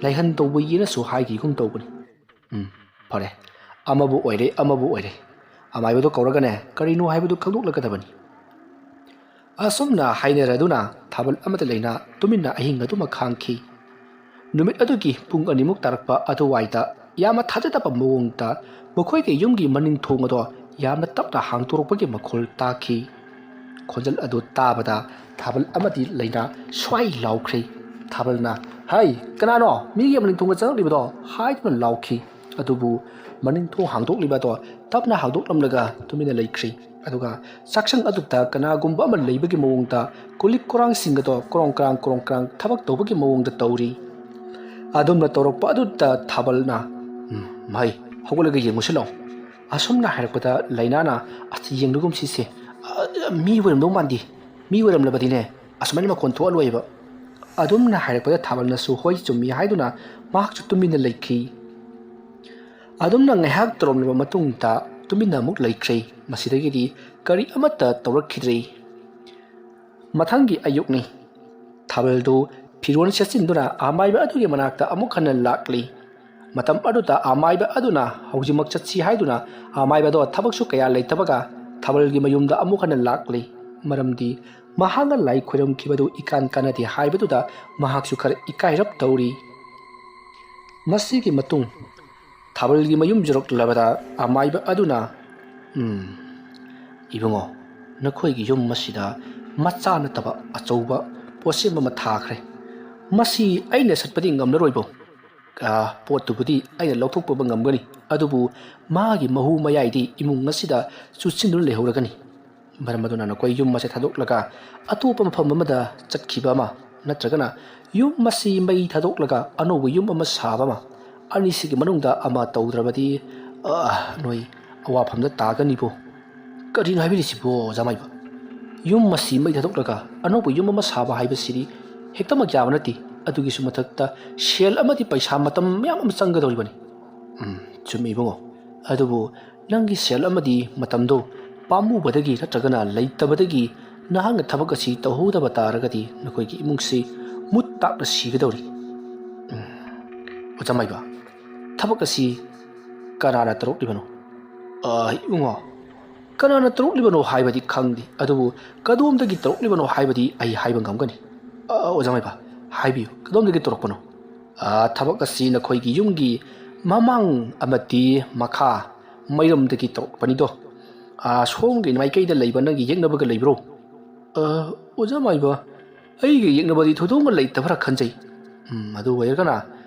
ꯂꯥꯏꯍꯟ ꯇꯧꯕ ꯌꯦꯅꯁꯨ ꯍꯥꯏꯈꯤꯒꯨꯝ ꯇꯧꯕꯅꯤ꯫ ꯎꯝ, ꯐꯔꯦ, ꯑꯃꯕꯨ ꯑꯣꯏꯔꯦ, ꯑꯃꯕꯨ ꯑꯣꯏꯔꯦ, ꯑꯃꯥꯏꯕꯗꯣ ꯀꯧꯔꯒꯅꯦ, ꯀꯔꯤꯅꯣ ꯍꯥꯏꯕꯗꯨ ꯈꯪꯗꯣꯛꯂꯒꯗꯕꯅꯤ꯫ ꯑꯁꯨꯝꯅ ꯍꯥꯏꯅꯔꯗꯨꯅ ꯊꯥꯕꯜ ꯑꯃꯗꯤ ꯂꯩꯅꯥ ꯇꯨꯃꯤꯟꯅ ꯑꯍꯤꯡ ꯑꯗꯨꯃꯛ ꯈꯥꯡꯈꯤ꯫ ꯅꯨꯃꯤꯠ ꯑꯗꯨꯒꯤ ꯄꯨꯡ ꯑꯅꯤꯃꯨꯛ ꯇꯥꯔꯛꯄ ꯑꯗꯨꯋꯥꯏꯗ ꯌꯥꯝꯅ ꯊꯥꯖꯗꯕ ꯃꯑꯣꯡꯗ ꯃꯈꯣꯏꯒꯤ ꯌꯨꯝꯒꯤ ꯃꯅꯤꯡ ꯊꯣꯡ ꯑꯗꯣ ꯌꯥꯝꯅ ꯇꯞꯅ ꯍꯥꯡꯗꯣꯔꯛꯄꯒꯤ ꯃꯈꯣꯜ ꯇꯥꯈꯤ꯫ ꯈꯣꯟꯖꯦꯜ ꯑꯗꯨ ꯇꯥꯕꯗ ꯊꯥꯕꯜ ꯑꯃꯗꯤ ꯂꯩꯅꯥ ꯁ꯭ꯋꯥꯏ ꯂꯥꯎꯈ꯭ꯔꯦ꯫ ꯊꯥꯕꯜꯅ, "ꯍꯩ, ꯀꯅꯥꯅꯣ ꯃꯤꯒꯤ ꯃꯅꯤꯡ ꯊꯣꯡꯗ ꯆꯪꯂꯛꯂꯤꯕꯗꯣ?" ꯍꯥꯏꯗꯨꯅ ꯂꯥꯎꯈꯤ꯫ ꯑꯗꯨꯕꯨ ꯃꯅꯤꯡ ꯊꯣꯡ ꯍꯥꯡꯗꯣꯛꯂꯤꯕ ꯑꯗꯣ ꯇꯞꯅ ꯍꯥꯡꯗꯣꯛꯂꯝꯂꯒ ꯇꯨꯃꯤꯟꯅ ꯂꯩꯈ꯭ꯔꯤ꯫ ꯑꯗꯨꯒ ꯆꯥꯛꯁꯪ ꯑꯗꯨꯗ ꯀꯅꯥꯒꯨꯝꯕ ꯑꯃ ꯂꯩꯕꯒꯤ ꯃꯑꯣꯡꯗ ꯀꯣꯂꯤꯛ ꯀꯣꯔꯥꯡꯁꯤꯡ ꯑꯗꯣ ꯀ꯭ꯔꯣꯡ ꯀ꯭ꯔꯥꯡ ꯀ꯭ꯔꯣꯡ ꯀ꯭ꯔꯥꯡ ꯊꯕꯛ ꯇꯧꯕꯒꯤ ꯃꯑꯣꯡꯗ ꯇꯧꯔꯤ꯫ ꯑꯗꯨꯝꯅ ꯇꯧꯔꯛꯄ ꯑꯗꯨꯗ ꯊꯥꯕꯜꯅ, "ꯎꯝ, ꯃꯍꯩ, ꯍꯧꯒꯠꯂꯒ ꯌꯦꯡꯉꯨꯁꯤ ꯂꯥꯎ"꯫ ꯑꯁꯨꯝꯅ ꯍꯥꯏꯔꯛꯄꯗ ꯂꯩꯅꯥꯅ, "ꯑꯁ, ꯌꯦꯡꯂꯒꯨꯝꯁꯤꯁꯦ, ꯑ, ꯃꯤ ꯑꯣꯏꯔꯝꯗꯧ ꯃꯥꯟꯗꯦ, ꯃꯤ ꯑꯣꯏꯔꯝꯂꯕꯗꯤꯅꯦ ꯑꯁꯨꯃꯥꯏꯅ ꯃꯈꯣꯟ ꯊꯣꯛꯍꯜꯂꯣꯏꯕ"꯫ ꯑꯗꯨꯝꯅ ꯍꯥꯏꯔꯛꯄꯗ ꯊꯥꯕꯜꯅꯁꯨ ꯍꯣꯏ ꯆꯨꯝꯃꯤ ꯍꯥꯏꯗꯨꯅ ꯃꯍꯥꯛꯁꯨ ꯇꯨꯃꯤꯟꯅ ꯂꯩꯈꯤ꯫ ꯑꯗꯨꯝꯅ ꯉꯥꯏꯍꯥꯛ ꯇꯧꯔꯝꯂꯕ ꯃꯇꯨꯡꯗ ꯇꯨꯃꯤꯟꯅ ꯑꯃꯨꯛ ꯂꯩꯈ꯭ꯔꯦ꯫ ꯃꯁꯤꯗꯒꯤꯗꯤ ꯀꯔꯤ ꯑꯃꯠꯇ ꯇꯧꯔꯛꯈꯤꯗ꯭ꯔꯦ꯫ ꯃꯊꯪꯒꯤ ꯑꯌꯨꯛꯅꯤ꯫ ꯊꯥꯕꯜꯗꯨ ꯐꯤꯔꯣꯜ ꯁꯦꯠꯆꯤꯟꯗꯨꯅ ꯑꯃꯥꯏꯕ ꯑꯗꯨꯒꯤ ꯃꯅꯥꯛꯇ ꯑꯃꯨꯛ ꯍꯟꯅ ꯂꯥꯛꯂꯤ꯫ ꯃꯇꯝ ꯑꯗꯨꯗ ꯑꯃꯥꯏꯕ ꯑꯗꯨꯅ ꯍꯧꯖꯤꯛꯃꯛ ꯆꯠꯁꯤ ꯍꯥꯏꯗꯨꯅ ꯑꯃꯥꯏꯕꯗꯣ ꯊꯕꯛꯁꯨ ꯀꯌꯥ ꯂꯩꯇꯕꯒ ꯊꯥꯕꯜꯒꯤ ꯃꯌꯨꯝꯗ ꯑꯃꯨꯛ ꯍꯟꯅ ꯂꯥꯛꯂꯤ꯫ ꯃꯔꯝꯗꯤ ꯃꯍꯥꯛꯅ ꯂꯥꯏ ꯈꯣꯏꯔꯝꯈꯤꯕꯗꯨ ꯏꯀꯥꯟ ꯀꯥꯟꯅꯗꯦ ꯍꯥꯏꯕꯗꯨꯗ ꯃꯍꯥꯛꯁꯨ ꯈꯔ ꯏꯀꯥꯏꯔꯞ ꯇꯧꯔꯤ꯫ ꯃꯁꯤꯒꯤ ꯃꯇꯨꯡ ꯊꯥꯕꯜꯒꯤ ꯃꯌꯨꯝ ꯌꯧꯔꯛꯂꯕꯗ ꯑꯃꯥꯏꯕ ꯑꯗꯨꯅ, "ꯎꯝ, ꯏꯕꯨꯡꯉꯣ, ꯅꯈꯣꯏꯒꯤ ꯌꯨꯝ ꯑꯁꯤꯗ ꯃꯆꯥ ꯅꯠꯇꯕ ꯑꯆꯧꯕ ꯄꯣꯠꯁꯦꯝ ꯑꯃ ꯊꯥꯈ꯭ꯔꯦ꯫ ꯃꯁꯤ ꯑꯩꯅ ꯁꯠꯄꯗꯤ ꯉꯝꯂꯔꯣꯏꯕꯣ꯫ ꯑꯥ, ꯄꯣꯠꯇꯨꯕꯨꯗꯤ ꯑꯩꯅ ꯂꯧꯊꯣꯛꯄ ꯉꯝꯒꯅꯤ, ꯑꯗꯨꯕꯨ ꯃꯥꯒꯤ ꯃꯍꯨ ꯃꯌꯥꯏꯗꯤ ꯏꯃꯨꯡ ꯑꯁꯤꯗ ꯆꯨꯁꯤꯟꯗꯨꯅ ꯂꯩꯍꯧꯔꯒꯅꯤ꯫ ꯃꯔꯝ ꯑꯗꯨꯅ ꯅꯈꯣꯏ ꯌꯨꯝ ꯑꯁꯦ ꯊꯥꯗꯣꯛꯂꯒ ꯑꯇꯣꯞꯄ ꯃꯐꯝ ꯑꯃꯗ ꯆꯠꯈꯤꯕ ꯑꯃ ꯅꯠꯇ꯭ꯔꯒꯅ ꯌꯨꯝ ꯑꯁꯤ ꯃꯩ ꯊꯥꯗꯣꯛꯂꯒ ꯑꯅꯧꯕ ꯌꯨꯝ ꯑꯃ ꯁꯥꯕ ꯑꯃ, ꯑꯅꯤꯁꯤꯒꯤ ꯃꯅꯨꯡꯗ ꯑꯃ ꯇꯧꯗ꯭ꯔꯕꯗꯤ, ꯑ, ꯅꯣꯏ ꯑꯋꯥꯐꯝꯗ ꯇꯥꯒꯅꯤꯕꯣ"꯫ "ꯀꯔꯤꯅꯣ ꯍꯥꯏꯕꯤꯔꯤꯁꯤꯕꯣ, ꯖꯃꯥꯏꯕ? ꯌꯨꯝ ꯑꯁꯤ ꯃꯩ ꯊꯥꯗꯣꯛꯂꯒ ꯑꯅꯧꯕ ꯌꯨꯝ ꯑꯃ ꯁꯥꯕ ꯍꯥꯏꯕꯁꯤꯗꯤ ꯍꯦꯛꯇꯃꯛ ꯌꯥꯕ ꯅꯠꯇꯦ꯫ ꯑꯗꯨꯒꯤꯁꯨ ꯃꯊꯛꯇ ꯁꯦꯜ ꯑꯃꯗꯤ ꯄꯩꯁꯥ ꯃꯇꯝ ꯃꯌꯥꯝ ꯑꯃ ꯆꯪꯒꯗꯧꯔꯤꯕꯅꯤ"꯫ ꯎꯝ, ꯆꯨꯝꯃꯤ ꯏꯕꯨꯡꯉꯣ꯫ ꯑꯗꯨꯕꯨ ꯅꯪꯒꯤ ꯁꯦꯜ ꯑꯃꯗꯤ ꯃꯇꯝꯗꯣ ꯄꯥꯝꯃꯨꯕꯗꯒꯤ ꯅꯠꯇ꯭ꯔꯒꯅ ꯂꯩꯇꯕꯗꯒꯤ ꯅꯍꯥꯛꯅ ꯊꯕꯛ ꯑꯁꯤ ꯇꯧꯍꯧꯗꯕ ꯇꯥꯔꯒꯗꯤ ꯅꯈꯣꯏꯒꯤ ꯏꯃꯨꯡꯁꯤ ꯃꯨꯠ ꯇꯥꯛꯅ ꯁꯤꯒꯗꯧꯔꯤ꯫ ꯎꯝ, ꯑꯣꯖꯥ ꯃꯥꯏꯕ, ꯊꯕꯛ ꯑꯁꯤ ꯀꯅꯥꯅ ꯇꯧꯔꯛꯂꯤꯕꯅꯣ? ꯑ, ꯏꯕꯨꯡꯉꯣ, ꯀꯅꯥꯅ ꯇꯧꯔꯛꯂꯤꯕꯅꯣ ꯍꯥꯏꯕꯗꯤ ꯈꯪꯗꯦ, ꯑꯗꯨꯕꯨ ꯀꯗꯣꯝꯗꯒꯤ ꯇꯧꯔꯛꯂꯤꯕꯅꯣ ꯍꯥꯏꯕꯗꯤ ꯑꯩ ꯍꯥꯏꯕ ꯉꯝꯒꯅꯤ꯫ ꯑ, ꯑꯣꯖꯥ ꯃꯥꯏꯕ, ꯍꯥꯏꯕꯤꯌꯨ, ꯀꯗꯣꯝꯗꯒꯤ ꯇꯧꯔꯛꯄꯅꯣ? ꯑ, ꯊꯕꯛ ꯑꯁꯤ ꯅꯈꯣꯏꯒꯤ ꯌꯨꯝꯒꯤ ꯃꯃꯥꯡ ꯑꯃꯗꯤ ꯃꯈꯥ ꯃꯥꯏꯔꯣꯝꯗꯒꯤ ꯇꯧꯔꯛꯄꯅꯤꯗꯣ꯫ ꯑ, ꯁꯣꯝꯒꯤ ꯃꯥꯏꯀꯩꯗ ꯂꯩꯕ ꯅꯪꯒꯤ ꯌꯦꯛꯅꯕꯒ ꯂꯩꯕ꯭ꯔꯣ? ꯑ, ꯑꯣꯖꯥ ꯃꯥꯏꯕ, ꯑꯩꯒ ꯌꯦꯛꯅꯕꯗꯤ ꯊꯣꯏꯗꯣꯛꯅ ꯂꯩꯇꯕ꯭ꯔꯥ ꯈꯟꯖꯩ꯫ ꯎꯝ, ꯑꯗꯨ ꯑꯣꯏꯔꯒꯅ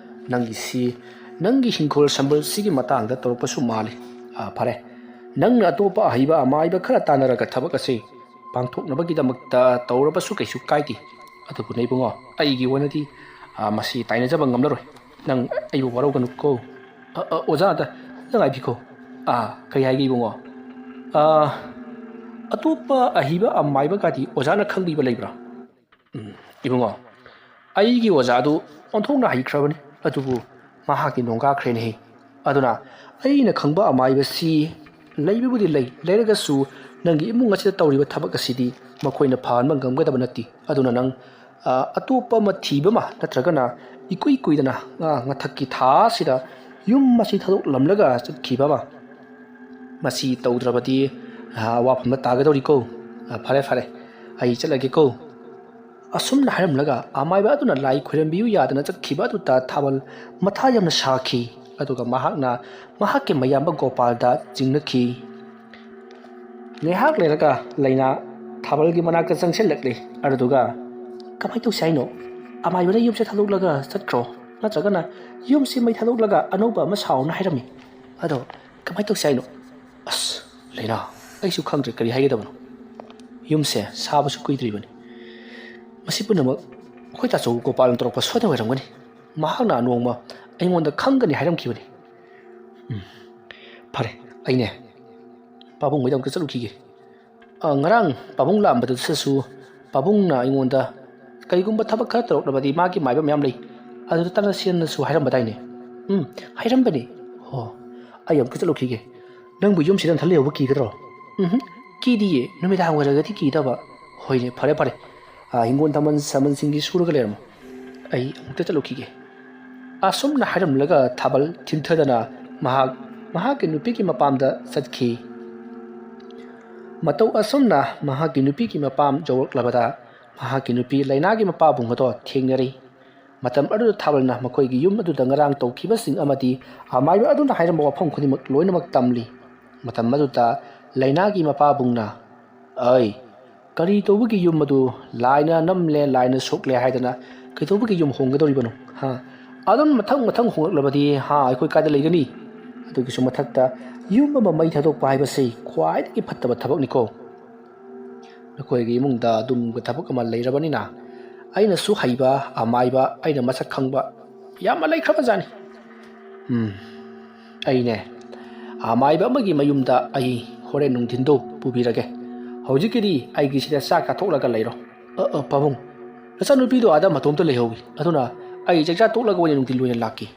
ꯅꯪꯒꯤꯁꯤ, ꯅꯪꯒꯤ ꯍꯤꯡꯈꯣꯜ ꯁꯝꯕꯜꯁꯤꯒꯤ ꯃꯇꯥꯡꯗ ꯇꯧꯔꯛꯄꯁꯨ ꯃꯥꯜꯂꯤ꯫ ꯑ, ꯐꯔꯦ, ꯅꯪꯅ ꯑꯇꯣꯞꯄ ꯑꯍꯩꯕ ꯑꯃꯥꯏꯕ ꯈꯔ ꯇꯥꯟꯅꯔꯒ ꯊꯕꯛ ꯑꯁꯤ ꯄꯥꯡꯊꯣꯛꯅꯕꯒꯤꯗꯃꯛꯇ ꯇꯧꯔꯕꯁꯨ ꯀꯩꯁꯨ ꯀꯥꯏꯗꯦ꯫ ꯑꯗꯨꯕꯨ ꯅ ꯏꯕꯨꯡꯉꯣ, ꯑꯩꯒꯤ ꯑꯣꯏꯅꯗꯤ, ꯑ, ꯃꯁꯤ ꯇꯥꯏꯅꯖꯕ ꯉꯝꯂꯔꯣꯏ꯫ ꯅꯪ ꯑꯩꯕꯨ ꯋꯥꯔꯧꯒꯅꯨꯀꯣ꯫ ꯑ, ꯑ, ꯑꯣꯖꯥ, ꯑꯗ ꯅꯪ ꯉꯥꯏꯕꯤꯈꯣ꯫ ꯑ, ꯀꯔꯤ ꯍꯥꯏꯒꯦ ꯏꯕꯨꯡꯉꯣ? ꯑ, ꯑꯇꯣꯞꯄ ꯑꯍꯩꯕ ꯑꯃꯥꯏꯕꯒꯗꯤ ꯑꯣꯖꯥꯅ ꯈꯪꯕꯤꯕ ꯂꯩꯕ꯭ꯔꯥ? ꯎꯝ, ꯏꯕꯨꯡꯉꯣ, ꯑꯩꯒꯤ ꯑꯣꯖꯥꯗꯨ ꯑꯣꯟꯊꯣꯛꯅ ꯍꯩꯈ꯭ꯔꯕꯅꯤ, ꯑꯗꯨꯕꯨ ꯃꯍꯥꯛꯇꯤ ꯅꯣꯡꯒꯥꯈ꯭ꯔꯦꯅꯦꯍꯦ꯫ ꯑꯗꯨꯅ ꯑꯩꯅ ꯈꯪꯕ ꯑꯃꯥꯏꯕꯁꯤ ꯂꯩꯕꯕꯨꯗꯤ ꯂꯩ, ꯂꯩꯔꯒꯁꯨ ꯅꯪꯒꯤ ꯏꯃꯨꯡ ꯑꯁꯤꯗ ꯇꯧꯔꯤꯕ ꯊꯕꯛ ꯑꯁꯤꯗꯤ ꯃꯈꯣꯏꯅ ꯐꯍꯟꯕ ꯉꯝꯒꯗꯕ ꯅꯠꯇꯦ꯫ ꯑꯗꯨꯅ ꯅꯪ, ꯑ, ꯑꯇꯣꯞꯄ ꯑꯃ ꯊꯤꯕ ꯑꯃ ꯅꯠꯇ꯭ꯔꯒꯅ ꯏꯀꯨꯏ ꯀꯨꯏꯗꯅ, ꯑ, ꯃꯊꯛꯀꯤ ꯊꯥ ꯑꯁꯤꯗ ꯌꯨꯝ ꯑꯁꯤ ꯊꯥꯗꯣꯛꯂꯝꯂꯒ ꯆꯠꯈꯤꯕ ꯑꯃ, ꯃꯁꯤ ꯇꯧꯗ꯭ꯔꯕꯗꯤ, ꯑ, ꯋꯥꯐꯝꯗ ꯇꯥꯒꯗꯧꯔꯤꯀꯣ꯫ ꯑ, ꯐꯔꯦ, ꯐꯔꯦ, ꯑꯩ ꯆꯠꯂꯒꯦꯀꯣ꯫ ꯑꯁꯨꯝꯅ ꯍꯥꯏꯔꯝꯂꯒ ꯑꯃꯥꯏꯕ ꯑꯗꯨꯅ ꯂꯥꯏ ꯈꯣꯏꯔꯝꯕꯤꯌꯨ ꯌꯥꯗꯅ ꯆꯠꯈꯤꯕ ꯑꯗꯨꯗ ꯊꯥꯕꯜ ꯃꯊꯥ ꯌꯥꯝꯅ ꯁꯥꯈꯤ꯫ ꯑꯗꯨꯒ ꯃꯍꯥꯛꯅ ꯃꯍꯥꯛꯀꯤ ꯃꯌꯥꯝꯕ ꯒꯣꯄꯥꯜꯗ ꯆꯤꯡꯅꯈꯤ꯫ ꯉꯥꯏꯍꯥꯛ ꯂꯩꯔꯒ ꯂꯩꯅꯥ ꯊꯥꯕꯜꯒꯤ ꯃꯅꯥꯛꯇ ꯆꯪꯁꯤꯜꯂꯛꯂꯤ꯫ ꯑꯗꯨꯗꯨꯒ, "ꯀꯃꯥꯏꯅ ꯇꯧꯁꯤ ꯍꯥꯏꯅꯣ? ꯑꯃꯥꯏꯕꯅ ꯌꯨꯝꯁꯦ ꯊꯥꯗꯣꯛꯂꯒ ꯆꯠꯈ꯭ꯔꯣ, ꯅꯠꯇ꯭ꯔꯒꯅ ꯌꯨꯝꯁꯤ ꯃꯩ ꯊꯥꯗꯣꯛꯂꯒ ꯑꯅꯧꯕ ꯑꯃ ꯁꯥꯎꯅ ꯍꯥꯏꯔꯝꯃꯤ꯫ ꯑꯗꯣ ꯀꯃꯥꯏꯅ ꯇꯧꯁꯤ ꯍꯥꯏꯅꯣ?" ꯑꯁ, ꯂꯩꯅꯥ, ꯑꯩꯁꯨ ꯈꯪꯗ꯭ꯔꯦ ꯀꯔꯤ ꯍꯥꯏꯒꯗꯕꯅꯣ꯫ ꯌꯨꯝꯁꯦ ꯁꯥꯕꯁꯨ ꯀꯨꯏꯗ꯭ꯔꯤꯕꯅꯤ꯫ ꯃꯁꯤ ꯄꯨꯝꯅꯃꯛ ꯑꯩꯈꯣꯏ ꯇꯥꯆꯧ ꯒꯣꯄꯥꯜꯅ ꯇꯧꯔꯛꯄ ꯁꯣꯏꯗꯅ ꯑꯣꯏꯔꯝꯒꯅꯤ꯫ ꯃꯍꯥꯛꯅ ꯅꯣꯡꯃ ꯑꯩꯉꯣꯟꯗ ꯈꯪꯒꯅꯤ ꯍꯥꯏꯔꯝꯈꯤꯕꯅꯤ꯫ ꯎꯝ, ꯐꯔꯦ, ꯑꯩꯅꯦ ꯄꯥꯕꯨꯡ ꯍꯣꯏꯗ ꯑꯃꯨꯛꯇ ꯆꯠꯂꯨꯈꯤꯒꯦ꯫ ꯑ, ꯉꯔꯥꯡ ꯄꯥꯕꯨꯡ ꯂꯥꯛꯑꯝꯕꯗꯨꯗꯁꯨ ꯄꯥꯕꯨꯡꯅ ꯑꯩꯉꯣꯟꯗ ꯀꯔꯤꯒꯨꯝꯕ ꯊꯕꯛ ꯈꯔ ꯇꯧꯔꯛꯂꯕꯗꯤ ꯃꯥꯒꯤ ꯃꯥꯏꯕ ꯃꯌꯥꯝ ꯂꯩ, ꯑꯗꯨꯗ ꯇꯥꯟꯅꯁꯦꯅꯁꯨ ꯍꯥꯏꯔꯝꯕꯗꯥꯏꯅꯦ? ꯎꯝ, ꯍꯥꯏꯔꯝꯕꯅꯤ꯫ ꯑꯣ, ꯑꯩ ꯑꯃꯨꯛꯇ ꯆꯠꯂꯨꯈꯤꯒꯦ꯫ ꯅꯪꯕꯨ ꯌꯨꯝꯁꯤꯗ ꯅꯊꯟ ꯂꯩꯍꯧꯕ ꯀꯤꯒꯗ꯭ꯔꯣ? ꯎꯝ, ꯀꯤꯗꯤꯌꯦ꯫ ꯅꯨꯃꯤꯗꯥꯡ ꯑꯣꯏꯔꯒꯗꯤ ꯀꯤꯗꯕ꯫ ꯍꯣꯏꯅꯦ, ꯐꯔꯦ ꯐꯔꯦ꯫ ꯑꯥ, ꯍꯤꯡꯒꯣꯜ ꯊꯝꯕꯜ ꯁꯝꯕꯜꯁꯤꯡꯒꯤ ꯁꯨꯔꯒ ꯂꯩꯔꯝꯃꯣ꯫ ꯑꯩ ꯑꯃꯨꯛꯇ ꯆꯠꯂꯨꯈꯤꯒꯦ꯫ ꯑꯁꯨꯝꯅ ꯍꯥꯏꯔꯝꯂꯒ ꯊꯥꯕꯜ ꯊꯤꯟꯊꯗꯅ ꯃꯍꯥꯛ ꯃꯍꯥꯛꯀꯤ ꯅꯨꯄꯤꯒꯤ ꯃꯄꯥꯝꯗ ꯆꯠꯈꯤ꯫ ꯃꯇꯧ ꯑꯁꯨꯝꯅ ꯃꯍꯥꯛꯀꯤ ꯅꯨꯄꯤꯒꯤ ꯃꯄꯥꯝ ꯌꯧꯔꯛꯂꯕꯗ ꯃꯍꯥꯛꯀꯤ ꯅꯨꯄꯤ ꯂꯩꯅꯥꯒꯤ ꯃꯄꯥꯕꯨꯡ ꯑꯗꯣ ꯊꯦꯡꯅꯔꯤ꯫ ꯃꯇꯝ ꯑꯗꯨꯗ ꯊꯥꯕꯜꯅ ꯃꯈꯣꯏꯒꯤ ꯌꯨꯝ ꯑꯗꯨꯗ ꯉꯔꯥꯡ ꯇꯧꯈꯤꯕꯁꯤꯡ ꯑꯃꯗꯤ ꯑꯃꯥꯏꯕ ꯑꯗꯨꯅ ꯍꯥꯏꯔꯝꯕ ꯋꯥꯐꯝ ꯈꯨꯗꯤꯡꯃꯛ ꯂꯣꯏꯅꯃꯛ ꯇꯝꯂꯤ꯫ ꯃꯇꯝ ꯑꯗꯨꯗ ꯂꯩꯅꯥꯒꯤ ꯃꯄꯥꯕꯨꯡꯅ, "ꯑꯩ, ꯀꯔꯤ ꯇꯧꯕꯒꯤ ꯌꯨꯝ ꯑꯗꯨ ꯂꯥꯏꯅ ꯅꯝꯂꯦ, ꯂꯥꯏꯅ ꯁꯣꯛꯂꯦ ꯍꯥꯏꯗꯅ ꯀꯩꯗꯧꯕꯒꯤ ꯌꯨꯝ ꯍꯣꯡꯒꯗꯧꯔꯤꯕꯅꯣ? ꯍꯥ? ꯑꯗꯨꯝ ꯃꯊꯪ ꯃꯊꯪ ꯍꯣꯡꯂꯛꯂꯕꯗꯤ, ꯍꯥ, ꯑꯩꯈꯣꯏ ꯀꯥꯏꯗ ꯂꯩꯒꯅꯤ? ꯑꯗꯨꯒꯤꯁꯨ ꯃꯊꯛꯇ ꯌꯨꯝ ꯑꯃ ꯃꯩ ꯊꯥꯗꯣꯛꯄ ꯍꯥꯏꯕꯁꯤ ꯈ꯭ꯋꯥꯏꯗꯒꯤ ꯐꯠꯇꯕ ꯊꯕꯛꯅꯤꯀꯣ꯫ ꯅꯈꯣꯏꯒꯤ ꯏꯃꯨꯡꯗ ꯑꯗꯨꯝꯕ ꯊꯕꯛ ꯑꯃ ꯂꯩꯔꯕꯅꯤꯅ ꯑꯩꯅꯁꯨ ꯍꯩꯕ ꯑꯃꯥꯏꯕ, ꯑꯩꯅ ꯃꯁꯛ ꯈꯪꯕ ꯌꯥꯝꯅ ꯂꯩꯈ꯭ꯔꯕꯖꯥꯠꯅꯤ꯫ ꯎꯝ, ꯑꯩꯅꯦ, ꯑꯃꯥꯏꯕ ꯑꯃꯒꯤ ꯃꯌꯨꯝꯗ ꯑꯩ ꯍꯣꯔꯦꯟ ꯅꯨꯡꯊꯤꯟꯗꯣ ꯄꯨꯕꯤꯔꯒꯦ꯫ ꯍꯧꯖꯤꯛꯀꯤꯗꯤ ꯑꯩꯒꯤꯁꯤꯗ ꯆꯥꯛ ꯆꯥꯊꯣꯛꯂꯒ ꯂꯩꯔꯣ꯫ ꯑ, ꯑ, ꯄꯥꯕꯨꯡ, ꯅꯆꯥꯅꯨꯄꯤꯗꯣ ꯑꯥꯗ ꯃꯇꯣꯝꯇ ꯂꯩꯍꯧꯏ, ꯑꯗꯨꯅ ꯑꯩ ꯆꯥꯛꯆꯥ ꯇꯣꯛꯂꯒ ꯑꯣꯏꯅ ꯅꯨꯡꯊꯤꯜ ꯑꯣꯏꯅ ꯂꯥꯛꯀꯦ꯫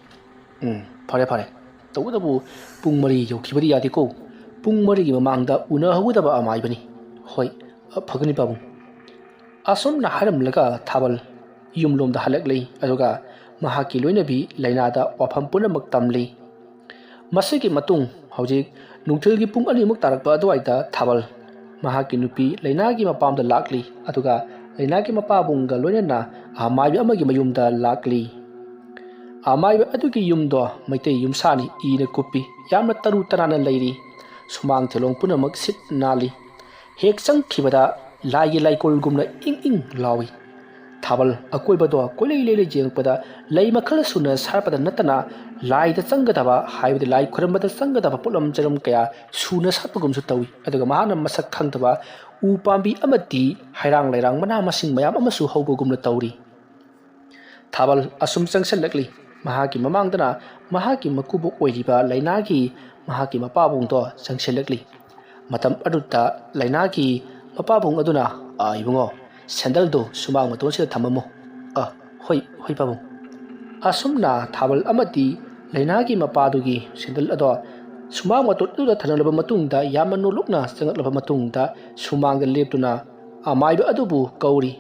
ꯎꯝ, ꯐꯔꯦ, ꯐꯔꯦ꯫ ꯇꯧꯕꯇꯕꯨ ꯄꯨꯡ ꯃꯔꯤ ꯌꯧꯈꯤꯕꯗꯤ ꯌꯥꯗꯦꯀꯣ꯫ ꯄꯨꯡ ꯃꯔꯤꯒꯤ ꯃꯃꯥꯡꯗ ꯎꯅꯍꯧꯒꯗꯕ ꯑꯃꯥꯏꯕꯅꯤ꯫ ꯍꯣꯏ, ꯑ, ꯐꯒꯅꯤ ꯄꯥꯕꯨꯡ꯫ ꯑꯁꯨꯝꯅ ꯍꯥꯏꯔꯝꯂꯒ ꯊꯥꯕꯜ ꯌꯨꯝꯂꯣꯝꯗ ꯍꯜꯂꯛꯂꯤ, ꯑꯗꯨꯒ ꯃꯍꯥꯛꯀꯤ ꯂꯣꯏꯅꯕꯤ ꯂꯩꯅꯥꯗ ꯋꯥꯐꯝ ꯄꯨꯝꯅꯃꯛ ꯇꯝꯂꯤ꯫ ꯃꯁꯤꯒꯤ ꯃꯇꯨꯡ ꯍꯧꯖꯤꯛ ꯅꯨꯡꯊꯤꯜꯒꯤ ꯄꯨꯡ ꯑꯅꯤꯃꯨꯛ ꯇꯥꯔꯛꯄ ꯑꯗꯨꯋꯥꯏꯗ ꯊꯥꯕꯜ ꯃꯍꯥꯛꯀꯤ ꯅꯨꯄꯤ ꯂꯩꯅꯥꯒꯤ ꯃꯄꯥꯝꯗ ꯂꯥꯛꯂꯤ, ꯑꯗꯨꯒ ꯂꯩꯅꯥꯒꯤ ꯃꯄꯥꯕꯨꯡꯒ ꯂꯣꯏꯅꯅ ꯑꯃꯥꯏꯕ ꯑꯃꯒꯤ ꯃꯌꯨꯝꯗ ꯂꯥꯛꯂꯤ꯫ ꯑꯃꯥꯏꯕ ꯑꯗꯨꯒꯤ ꯌꯨꯝꯗꯣ ꯃꯩꯇꯩ ꯌꯨꯝꯁꯥꯅꯤ, ꯏꯅ ꯀꯨꯞꯄꯤ, ꯌꯥꯝꯅ ꯇꯔꯨ ꯇꯅꯥꯟꯅ ꯂꯩꯔꯤ꯫ ꯁꯨꯃꯥꯡ ꯊꯦꯂꯣꯡ ꯄꯨꯝꯅꯃꯛ ꯁꯤꯠ ꯅꯥꯜꯂꯤ꯫ ꯍꯦꯛ ꯆꯪꯈꯤꯕꯗ ꯂꯥꯏꯒꯤ ꯂꯥꯏꯀꯣꯜꯒꯨꯝꯅ ꯏꯪ ꯏꯪ ꯂꯥꯎꯏ꯫ ꯊꯥꯕꯜ ꯑꯀꯣꯏꯕꯗꯣ ꯀꯣꯏꯂꯩ ꯂꯩꯂꯩ ꯌꯦꯡꯉꯛꯄꯗ ꯂꯩ ꯃꯈꯜ ꯁꯨꯅ ꯁꯥꯠꯄꯗ ꯅꯠꯇꯅ ꯂꯥꯏꯗ ꯆꯪꯒꯗꯕ, ꯍꯥꯏꯕꯗꯤ ꯂꯥꯏ ꯈꯨꯔꯝꯕꯗ ꯆꯪꯒꯗꯕ ꯄꯣꯠꯂꯝ ꯆꯩꯔꯝ ꯀꯌꯥ ꯁꯨꯅ ꯁꯥꯠꯄꯒꯨꯝꯁꯨ ꯇꯧꯏ꯫ ꯑꯗꯨꯒ ꯃꯍꯥꯛꯅ ꯃꯁꯛ ꯈꯪꯗꯕ ꯎ ꯄꯥꯝꯕꯤ ꯑꯃꯗꯤ ꯍꯩꯔꯥꯡ ꯂꯩꯔꯥꯡ ꯃꯅꯥ ꯃꯁꯤꯡ ꯃꯌꯥꯝ ꯑꯃꯁꯨ ꯍꯧꯕꯒꯨꯝꯅ ꯇꯧꯔꯤ꯫ ꯊꯥꯕꯜ ꯑꯁꯨꯝ ꯆꯪꯁꯤꯜꯂꯛꯂꯤ꯫ ꯃꯍꯥꯛꯀꯤ ꯃꯃꯥꯡꯗꯅ ꯃꯍꯥꯛꯀꯤ ꯃꯀꯨꯕꯣꯛ ꯑꯣꯏꯔꯤꯕ ꯂꯩꯅꯥꯒꯤ ꯃꯍꯥꯛꯀꯤ ꯃꯄꯥꯕꯨꯡꯗꯣ ꯆꯪꯁꯤꯜꯂꯛꯂꯤ꯫ ꯃꯇꯝ ꯑꯗꯨꯗ ꯂꯩꯅꯥꯒꯤ ꯃꯄꯥꯕꯨꯡ ꯑꯗꯨꯅ, "ꯑ, ꯏꯕꯨꯡꯉꯣ, ꯁꯦꯟꯗꯜꯗꯨ ꯁꯨꯃꯥꯡ ꯃꯇꯣꯟꯁꯤꯗ ꯊꯝꯃꯝꯃꯨ꯫" "ꯑ, ꯍꯣꯏ, ꯍꯣꯏ ꯄꯥꯕꯨꯡ꯫" ꯑꯁꯨꯝꯅ ꯊꯥꯕꯜ ꯑꯃꯗꯤ ꯂꯥꯏꯅꯥꯒꯤ ꯃꯄꯥꯗꯨꯒꯤ ꯁꯦꯟꯗꯜ ꯑꯗꯣ ꯁꯨꯃꯥꯡ ꯃꯇꯣꯟ ꯑꯗꯨꯗ ꯊꯅꯝꯂꯕ ꯃꯇꯨꯡꯗ, ꯌꯥꯝꯅ ꯅꯣꯂꯨꯛꯅ ꯆꯪꯂꯛꯂꯕ ꯃꯇꯨꯡꯗ, ꯁꯨꯃꯥꯡꯗ ꯂꯦꯞꯇꯨꯅ ꯑꯃꯥꯏꯕ ꯑꯗꯨꯕꯨ ꯀꯧꯔꯤ꯫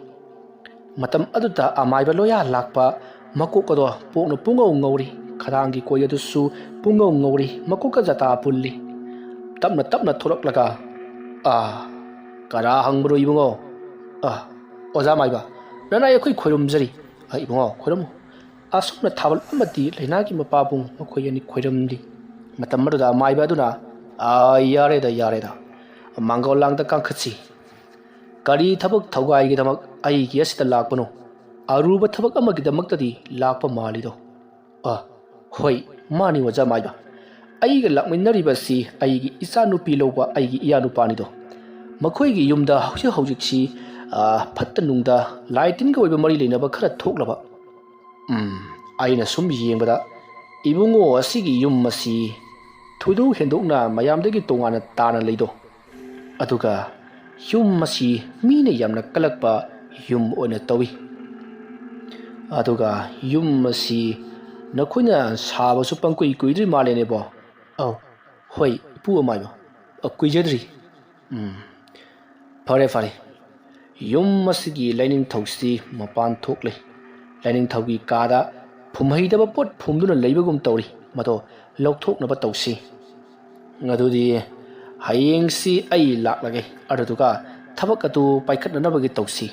ꯃꯇꯝ ꯑꯗꯨꯗ ꯑꯃꯥꯏꯕ ꯂꯣꯌꯥ ꯂꯥꯛꯄ, ꯃꯀꯣꯛ ꯑꯗꯣ ꯄꯣꯛꯅ ꯄꯨꯡꯉꯧ ꯉꯧꯔꯤ, ꯈꯗꯥꯡꯒꯤ ꯀꯣꯏ ꯑꯗꯨꯁꯨ ꯄꯨꯡꯉꯧ ꯉꯧꯔꯤ, ꯃꯀꯣꯛꯀ ꯖꯇꯥ ꯄꯨꯜꯂꯤ꯫ ꯇꯞꯅ ꯇꯞꯅ ꯊꯣꯛꯂꯛꯂꯒ, "ꯑꯥ, ꯀꯅꯥ ꯍꯪꯕꯅꯣ ꯏꯕꯨꯡꯉꯣ? ꯑꯥ, ꯑꯣꯖꯥ ꯃꯥꯏꯕ, ꯅꯅꯥꯏ ꯑꯩꯈꯣꯏ ꯈꯣꯏꯔꯨꯝꯖꯔꯤ꯫ ꯑꯥ, ꯏꯕꯨꯡꯉꯣ, ꯈꯣꯏꯔꯝꯃꯨ꯫ ꯑꯁꯨꯝꯅ ꯊꯥꯕꯜ ꯑꯃꯗꯤ ꯂꯩꯅꯥꯒꯤ ꯃꯄꯥꯕꯨꯡ ꯃꯈꯣꯏ ꯑꯅꯤ ꯈꯣꯏꯔꯝꯂꯤ꯫" ꯃꯇꯝ ꯑꯗꯨꯗ ꯑꯃꯥꯏꯕ ꯑꯗꯨꯅ, "ꯑꯥ, ꯌꯥꯔꯦꯗ, ꯌꯥꯔꯦꯗ꯫ ꯃꯥꯡꯒꯣꯜ ꯂꯥꯡꯗ ꯀꯥꯡꯈꯠꯁꯤ꯫ ꯀꯔꯤ ꯊꯕꯛ ꯊꯧꯒꯥꯏꯒꯤꯗꯃꯛ ꯑꯩꯒꯤ ꯑꯁꯤꯗ ꯂꯥꯛꯄꯅꯣ? ꯑꯔꯨꯕ ꯊꯕꯛ ꯑꯃꯒꯤꯗꯃꯛꯇꯗꯤ ꯂꯥꯛꯄ ꯃꯥꯜꯂꯤꯗꯣ?" "ꯑ, ꯍꯣꯏ, ꯃꯥꯅꯤ ꯑꯣꯖꯥ ꯃꯥꯏꯕ꯫ ꯑꯩꯒ ꯂꯥꯛꯃꯤꯟꯅꯔꯤꯕꯁꯤ ꯑꯩꯒꯤ ꯏꯆꯥꯅꯨꯄꯤ ꯂꯧꯕ ꯑꯩꯒꯤ ꯏꯌꯥꯅꯨꯄꯥꯅꯤꯗꯣ꯫ ꯃꯈꯣꯏꯒꯤ ꯌꯨꯝꯗ ꯍꯧꯖꯤꯛ ꯍꯧꯖꯤꯛꯁꯤ, ꯑ, ꯐꯠꯇ ꯅꯨꯡꯗ, ꯂꯥꯏ ꯇꯤꯟꯒ ꯑꯣꯏꯕ ꯃꯔꯤ ꯂꯩꯅꯕ ꯈꯔ ꯊꯣꯛꯂꯕ꯫ ꯎꯝ, ꯑꯩꯅ ꯁꯨꯝ ꯌꯦꯡꯕꯗ ꯏꯕꯨꯡꯉꯣ ꯑꯁꯤꯒꯤ ꯌꯨꯝ ꯑꯁꯤ ꯊꯣꯏꯗꯣꯛ ꯍꯦꯟꯗꯣꯛꯅ ꯃꯌꯥꯝꯗꯒꯤ ꯇꯣꯉꯥꯟꯅ ꯇꯥꯅ ꯂꯩꯗꯣ꯫ ꯑꯗꯨꯒ ꯌꯨꯝ ꯑꯁꯤ ꯃꯤꯅ ꯌꯥꯝꯅ ꯀꯜꯂꯛꯄ ꯌꯨꯝ ꯑꯣꯏꯅ ꯇꯧꯏ꯫ ꯑꯗꯨꯒ ꯌꯨꯝ ꯑꯁꯤ ꯅꯈꯣꯏꯅ ꯁꯥꯕꯁꯨ ꯄꯪꯀꯨꯏ ꯀꯨꯏꯗ꯭ꯔꯤ ꯃꯥꯜꯂꯦꯅꯦꯕꯣ?" "ꯑꯧ, ꯍꯣꯏ, ꯏꯄꯨ ꯑꯃꯥꯏꯕ, ꯑ, ꯀꯨꯏꯖꯗ꯭ꯔꯤ꯫" "ꯎꯝ, ꯐꯔꯦ, ꯐꯔꯦ꯫ ꯌꯨꯝ ꯑꯁꯤꯒꯤ ꯂꯥꯏꯅꯤꯡꯊꯧꯁꯤ ꯃꯄꯥꯟ ꯊꯣꯛꯂꯦ꯫ ꯂꯥꯏꯅꯤꯡꯊꯧꯒꯤ ꯀꯥꯗ ꯐꯨꯝꯍꯩꯗꯕ ꯄꯣꯠ ꯐꯨꯝꯗꯨꯅ ꯂꯩꯕꯒꯨꯝ ꯇꯧꯔꯤ꯫ ꯃꯗꯣ ꯂꯧꯊꯣꯛꯅꯕ ꯇꯧꯁꯤ꯫ ꯑꯗꯨꯗꯤ ꯍꯌꯦꯡꯁꯤ ꯑꯩ ꯂꯥꯛꯂꯒꯦ, ꯑꯗꯨꯗꯨꯒ ꯊꯕꯛ ꯑꯗꯨ ꯄꯥꯏꯈꯠꯅꯅꯕꯒꯤ ꯇꯧꯁꯤ꯫